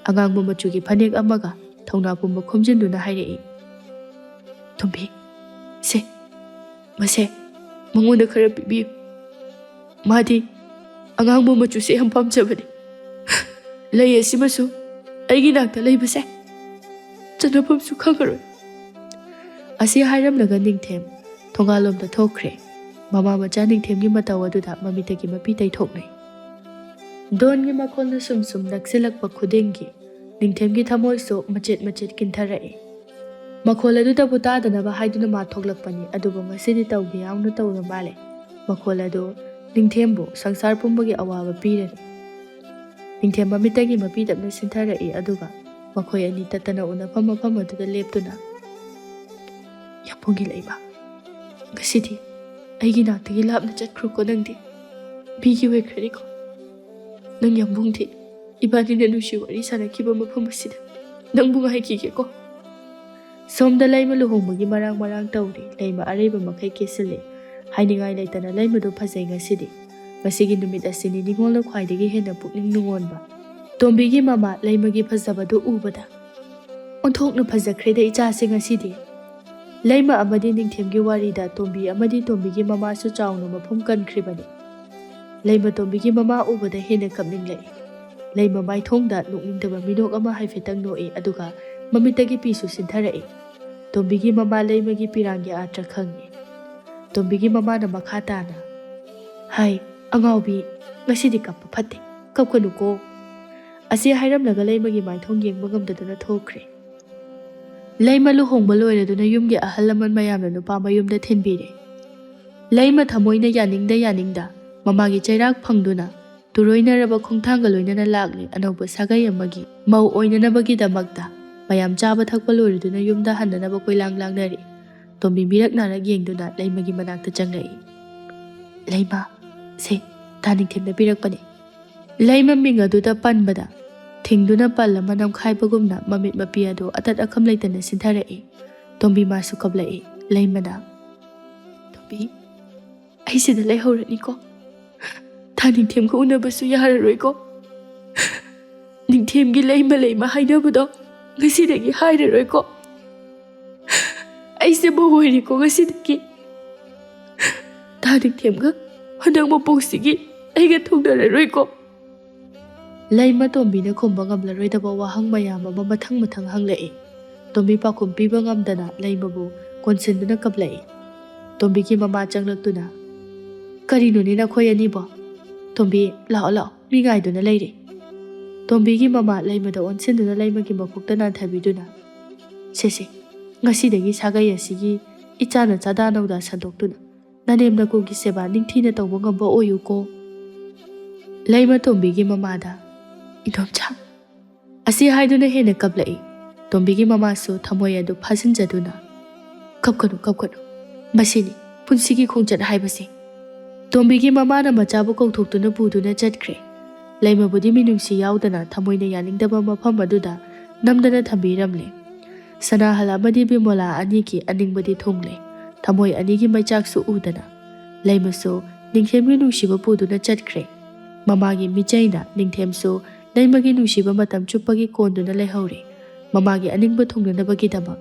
ꯑꯉꯥꯡꯕ ꯃꯆꯨꯒꯤ ꯐꯅꯦꯛ ꯑꯃꯒ ꯊꯧꯅꯥ ꯄꯨꯝꯕ ꯈꯣꯝꯖꯤꯟꯗꯨꯅ ꯍꯥꯏꯔꯛꯏ, "ꯇꯣꯝꯕꯤ, ꯁꯦ, ꯃꯁꯦ ꯃꯉꯣꯟꯗ ꯈꯔ ꯄꯤꯕꯤꯌꯨ꯫ ꯃꯥꯗꯤ ꯑꯉꯥꯡꯕ ꯃꯆꯨꯁꯦ ꯌꯥꯝ ꯄꯥꯝꯖꯕꯅꯤ꯫ ꯂꯩ ꯑꯁꯤꯃꯁꯨ ꯑꯩꯒꯤ ꯅꯥꯛꯇ ꯂꯩꯕꯁꯦ ꯆꯠꯅꯐꯝꯁꯨ ꯈꯪꯉꯔꯣꯏ꯫" ꯑꯁꯤ ꯍꯥꯏꯔꯝꯂꯒ ꯅꯤꯡꯊꯦꯝ ꯊꯣꯡꯒꯥꯜꯂꯣꯝꯗ ꯊꯣꯛꯈ꯭ꯔꯦ꯫ ꯃꯃꯥ ꯃꯆꯥ ꯅꯤꯡꯊꯦꯝꯒꯤ ꯃꯇꯧ ꯑꯗꯨꯗ ꯃꯃꯤꯠꯇꯒꯤ ꯃꯄꯤ ꯇꯩꯊꯣꯛꯅꯩ꯫ ꯗꯣꯟꯒꯤ ꯃꯈꯣꯜꯅ ꯁꯨꯝ ꯁꯨꯝ ꯅꯛꯁꯤꯜꯂꯛꯄ ꯈꯨꯗꯤꯡꯒꯤ ꯅꯤꯡꯊꯦꯝꯒꯤ ꯊꯃꯣꯏꯁꯨ ꯃꯆꯦꯠ ꯃꯆꯦꯠ ꯀꯤꯟꯊꯔꯛꯏ꯫ ꯃꯈꯣꯜ ꯑꯗꯨꯗꯕꯨ ꯇꯥꯗꯅꯕ ꯍꯥꯏꯗꯨꯅ ꯃꯥ ꯊꯣꯛꯂꯛꯄꯅꯤ, ꯑꯗꯨꯕꯨ ꯉꯁꯤꯗꯤ ꯇꯧꯒꯦ ꯌꯥꯎꯅ ꯇꯧꯔ ꯃꯥꯜꯂꯦ꯫ ꯃꯈꯣꯜ ꯑꯗꯨ ꯅꯤꯡꯊꯦꯝꯕꯨ ꯁꯪꯁꯥꯔ ꯄꯨꯝꯕꯒꯤ ꯑꯋꯥꯕ ꯄꯤꯔꯅꯤ꯫ ꯅꯤꯡꯊꯦꯝ ꯃꯃꯤꯠꯇꯒꯤ ꯃꯄꯤ ꯇꯞꯅ ꯁꯤꯟꯊꯔꯛꯏ, ꯑꯗꯨꯒ ꯃꯈꯣꯏ ꯑꯅꯤ ꯇꯠꯇꯅ ꯎꯅꯐꯝ ꯃꯐꯝ ꯑꯗꯨꯗ ꯂꯦꯞꯇꯨꯅ, "ꯌꯥꯝꯕꯨꯡꯒꯤ ꯂꯩꯃ, ꯉꯁꯤꯗꯤ ꯑꯩꯒꯤ ꯅꯥꯛꯇꯒꯤ ꯂꯥꯞꯅ ꯆꯠꯈ꯭ꯔꯣꯀꯣ ꯅꯪꯗꯤ꯫ ꯃꯤꯒꯤ ꯑꯣꯏꯈ꯭ꯔꯅꯤꯀꯣ꯫ ꯅꯪ ꯌꯥꯝꯕꯨꯡꯗꯤ ꯏꯕꯥꯅꯤꯅ ꯅꯨꯡꯁꯤ ꯋꯥꯔꯤ ꯁꯥꯟꯅꯈꯤꯕ ꯃꯐꯝ ꯑꯁꯤꯗ ꯅꯪꯕꯨ ꯉꯥꯏꯈꯤꯒꯦꯀꯣ꯫" ꯁꯣꯝꯗ ꯂꯩꯃ ꯂꯨꯍꯣꯡꯕꯒꯤ ꯃꯔꯥꯡ ꯃꯔꯥꯡ ꯇꯧꯔꯤ꯫ ꯂꯩꯃ ꯑꯔꯩꯕ ꯃꯈꯩ ꯀꯦꯁꯤꯜꯂꯤ꯫ ꯍꯥꯏꯅꯤꯡꯉꯥꯏ ꯂꯩꯇꯅ ꯂꯩꯃꯗꯨ ꯐꯖꯩ ꯉꯁꯤꯗꯤ꯫ ꯉꯁꯤꯒꯤ ꯅꯨꯃꯤꯠ ꯑꯁꯤꯅꯤ ꯅꯤꯉꯣꯜꯅ ꯈ꯭ꯋꯥꯏꯗꯒꯤ ꯍꯦꯟꯅ ꯄꯨꯛꯅꯤꯡ ꯅꯨꯡꯉꯣꯟꯕ꯫ ꯇꯣꯝꯕꯤꯒꯤ ꯃꯃꯥ ꯂꯩꯃꯒꯤ ꯐꯖꯕꯗꯨ ꯎꯕꯗ, "ꯑꯣꯟꯊꯣꯛꯅ ꯐꯖꯈ꯭ꯔꯦꯗ ꯏꯆꯥꯁꯦ ꯉꯁꯤꯗꯤ꯫" ꯂꯩꯃ ꯑꯃꯗꯤ ꯅꯤꯡꯊꯦꯝꯒꯤ ꯋꯥꯔꯤꯗ ꯇꯣꯝꯕꯤ ꯑꯃꯗꯤ ꯇꯣꯝꯕꯤꯒꯤ ꯃꯃꯥꯁꯨ ꯆꯥꯎꯅ ꯃꯐꯝ ꯀꯟꯈ꯭ꯔꯤꯕꯅꯤ꯫ ꯂꯩꯃ ꯇꯣꯝꯕꯤꯒꯤ ꯃꯃꯥ ꯎꯕꯗ ꯍꯦꯟꯅ ꯀꯞꯅꯤꯡꯂꯛꯏ꯫ ꯂꯩꯃ ꯃꯥꯏꯊꯣꯡꯗ ꯅꯣꯛꯅꯤꯡꯗꯕ ꯃꯤꯅꯣꯛ ꯑꯃ ꯍꯥꯏꯐꯦꯠꯇꯪ ꯅꯣꯛꯏ, ꯑꯗꯨꯒ ꯃꯃꯤꯠꯇꯒꯤ ꯄꯤꯁꯨ ꯁꯤꯟꯊꯔꯛꯏ꯫ ꯇꯣꯝꯕꯤꯒꯤ ꯃꯃꯥ ꯂꯩꯃꯒꯤ ꯄꯤꯔꯥꯡꯒꯤ ꯑꯥꯔꯊ ꯈꯪꯏ꯫ ꯇꯣꯝꯕꯤꯒꯤ ꯃꯃꯥꯅ ꯃꯈꯥ ꯇꯥꯅ, "ꯍꯥꯏ, ꯑꯉꯥꯎꯕꯤ, ꯉꯁꯤꯗꯤ ꯀꯞꯄ ꯐꯠꯇꯦ, ꯀꯞꯀꯅꯨꯀꯣ꯫" ꯑꯁꯤ ꯍꯥꯏꯔꯝꯂꯒ ꯂꯩꯃꯒꯤ ꯃꯥꯏꯊꯣꯡ ꯌꯦꯡꯕ ꯉꯝꯗꯗꯨꯅ ꯊꯣꯛꯈ꯭ꯔꯦ꯫ ꯂꯩꯃ ꯂꯨꯍꯣꯡꯕ ꯂꯣꯏꯔꯗꯨꯅ ꯌꯨꯝꯒꯤ ꯑꯍꯜ ꯂꯃꯟ ꯃꯌꯥꯝꯅ ꯅꯨꯄꯥ ꯃꯌꯨꯝꯗ ꯊꯤꯟꯕꯤꯔꯦ꯫ ꯂꯩꯃ ꯊꯃꯣꯏꯅ ꯌꯥꯅꯤꯡꯗ ꯌꯥꯅꯤꯡꯗ ꯃꯃꯥꯒꯤ ꯆꯩꯔꯥꯛ ꯐꯪꯗꯨꯅ ꯇꯨꯔꯣꯏꯅꯔꯕ ꯈꯣꯡꯊꯥꯡꯒ ꯂꯣꯏꯅꯅ ꯂꯥꯛꯂꯦ꯫ ꯑꯅꯧꯕ ꯁꯥꯒꯩ ꯑꯃꯒꯤ ꯃꯧ ꯑꯣꯏꯅꯅꯕꯒꯤꯗꯃꯛꯇ ꯃꯌꯥꯝ ꯆꯥꯕ ꯊꯛꯄ ꯂꯣꯏꯔꯗꯨꯅ ꯌꯨꯝꯗ ꯍꯟꯅꯅꯕ ꯀꯣꯏꯂꯥꯡ ꯂꯥꯡꯅꯔꯤ꯫ ꯇꯣꯝꯕꯤ ꯃꯤꯔꯛ ꯅꯥꯔꯛ ꯌꯦꯡꯗꯨꯅ ꯂꯩꯃꯒꯤ ꯃꯅꯥꯛꯇ ꯆꯪꯂꯛꯏ꯫ "ꯂꯩꯃ, ꯁꯦ, ꯇꯥ ꯅꯤꯡꯊꯦꯝꯅ ꯄꯤꯔꯛꯄꯅꯦ꯫" ꯂꯩꯃ ꯃꯤꯡ ꯑꯗꯨꯗ ꯄꯟꯕꯗ ꯊꯤꯡꯗꯨꯅ ꯄꯜ ꯑꯃ ꯅꯝꯈꯥꯏꯕꯒꯨꯝꯅ ꯃꯃꯤꯠ ꯃꯄꯤ ꯑꯗꯨ ꯑꯇꯠ ꯑꯈꯝ ꯂꯩꯇꯅ ꯁꯤꯟꯊꯔꯛꯏ꯫ ꯇꯣꯝꯕꯤ ꯃꯥꯁꯨ ꯀꯞꯂꯛꯏ꯫ ꯂꯩꯃꯅ, "ꯇꯣꯝꯕꯤ, ꯑꯩ ꯁꯤꯗ ꯂꯩꯍꯧꯔꯅꯤꯀꯣ꯫ ꯊꯥ ꯅꯤꯡꯊꯦꯝꯒ ꯎꯅꯕꯁꯨ ꯌꯥꯔꯔꯣꯏꯀꯣ꯫ ꯅꯤꯡꯊꯦꯝꯒꯤ ꯂꯩꯃ ꯂꯩꯃ ꯍꯥꯏꯅꯕꯗꯣ ꯉꯁꯤꯗꯒꯤ ꯍꯥꯏꯔꯔꯣꯏꯀꯣ꯫ ꯑꯩꯁꯦ ꯃꯧ ꯑꯣꯏꯔꯦꯀꯣ ꯉꯁꯤꯗꯒꯤ꯫ ꯊꯥ ꯅꯤꯡꯊꯦꯝꯒ ꯍꯟꯗꯛ ꯃꯄꯣꯛꯁꯤꯒꯤ ꯑꯩꯒ ꯊꯨꯡꯅꯔꯔꯣꯏꯀꯣ꯫ ꯂꯩꯃ ꯇꯣꯝꯕꯤꯅ ꯈꯨꯝꯕ ꯉꯝꯂꯔꯣꯏꯗꯕ ꯋꯥꯍꯪ ꯃꯌꯥꯝ ꯑꯃ ꯃꯊꯪ ꯃꯊꯪ ꯍꯪꯂꯛꯏ꯫ ꯇꯣꯝꯕꯤ ꯄꯥꯎꯈꯨꯝ ꯄꯤꯕ ꯉꯝꯗꯅ ꯂꯩꯃꯕꯨ ꯀꯣꯟꯁꯤꯟꯗꯨꯅ ꯀꯞꯂꯛꯏ꯫ ꯇꯣꯝꯕꯤꯒꯤ ꯃꯃꯥ ꯆꯪꯂꯛꯇꯨꯅ, "ꯀꯔꯤꯅꯣꯅꯦ ꯅꯈꯣꯏ ꯑꯅꯤꯕꯣ? ꯇꯣꯝꯕꯤ, ꯂꯥꯛꯑꯣ, ꯂꯥꯛꯑꯣ, ꯃꯤ ꯉꯥꯏꯗꯨꯅ ꯂꯩꯔꯦ꯫" ꯇꯣꯝꯕꯤꯒꯤ ꯃꯃꯥ ꯂꯩꯃꯗ ꯑꯣꯟꯁꯤꯟꯗꯨꯅ ꯂꯩꯃꯒꯤ ꯃꯀꯣꯛꯇ ꯅꯥꯟꯊꯕꯤꯗꯨꯅ, "ꯁꯦꯁꯦ, ꯉꯁꯤꯗꯒꯤ ꯁꯥꯒꯩ ꯑꯁꯤꯒꯤ ꯏꯆꯥꯅ ꯆꯥꯗꯥ ꯅꯧꯗꯥ ꯁꯟꯗꯣꯛꯇꯨꯅ ꯅꯅꯦꯝ ꯅꯀꯨꯒꯤ ꯁꯦꯕꯥ ꯅꯤꯡꯊꯤꯅ ꯇꯧꯕ ꯉꯝꯕ ꯑꯣꯏꯌꯨꯀꯣ꯫" ꯂꯩꯃ ꯇꯣꯝꯕꯤꯒꯤ ꯃꯃꯥꯗ, "ꯏꯗꯣꯝꯆꯥ" ꯑꯁꯤ ꯍꯥꯏꯗꯨꯅ ꯍꯦꯟꯅ ꯀꯞꯂꯛꯏ꯫ ꯇꯣꯝꯕꯤꯒꯤ ꯃꯃꯥꯁꯨ ꯊꯃꯣꯏ ꯑꯗꯨ ꯐꯥꯖꯤꯟꯖꯗꯨꯅ, "ꯀꯞꯀꯅꯨ, ꯀꯞꯀꯅꯨ꯫ ꯃꯁꯤꯅꯤ ꯄꯨꯟꯁꯤꯒꯤ ꯈꯣꯡꯆꯠ ꯍꯥꯏꯕꯁꯦ꯫" ꯇꯣꯝꯕꯤꯒꯤ ꯃꯃꯥꯅ ꯃꯆꯥꯕꯨ ꯀꯧꯊꯣꯛꯇꯨꯅ ꯄꯨꯗꯨꯅ ꯆꯠꯈ꯭ꯔꯦ꯫ ꯂꯩꯃꯕꯨꯗꯤ ꯃꯤꯅꯨꯡꯁꯤ ꯌꯥꯎꯗꯅ ꯊꯃꯣꯏꯅ ꯌꯥꯅꯤꯡꯗꯕ ꯃꯐꯝ ꯑꯗꯨꯗ ꯅꯝꯗꯅ ꯊꯝꯕꯤꯔꯝꯂꯦ꯫ ꯁꯅꯥꯍꯜ ꯑꯃꯗꯤ ꯕꯤꯃꯣꯂꯥ ꯑꯅꯤꯒꯤ ꯑꯅꯤꯡꯕꯗꯤ ꯊꯨꯡꯂꯦ꯫ ꯊꯃꯣꯏ ꯑꯅꯤꯒꯤ ꯃꯩꯆꯥꯛꯁꯨ ꯎꯗꯅ ꯂꯩꯃꯁꯨ ꯅꯤꯡꯊꯦꯝꯒꯤ ꯅꯨꯡꯁꯤꯕ ꯄꯨꯗꯨꯅ ꯆꯠꯈ꯭ꯔꯦ꯫ ꯃꯃꯥꯒꯤ ꯃꯤꯆꯩꯅ ꯅꯤꯡꯊꯦꯝꯁꯨ ꯂꯩꯃꯒꯤ ꯅꯨꯡꯁꯤꯕ ꯃꯇꯝ ꯆꯨꯞꯄꯒꯤ ꯀꯣꯟꯗꯨꯅ ꯂꯩꯍꯧꯔꯦ꯫ ꯃꯃꯥꯒꯤ ꯑꯅꯤꯡꯕ ꯊꯨꯡꯅꯅꯕꯒꯤꯗꯃꯛ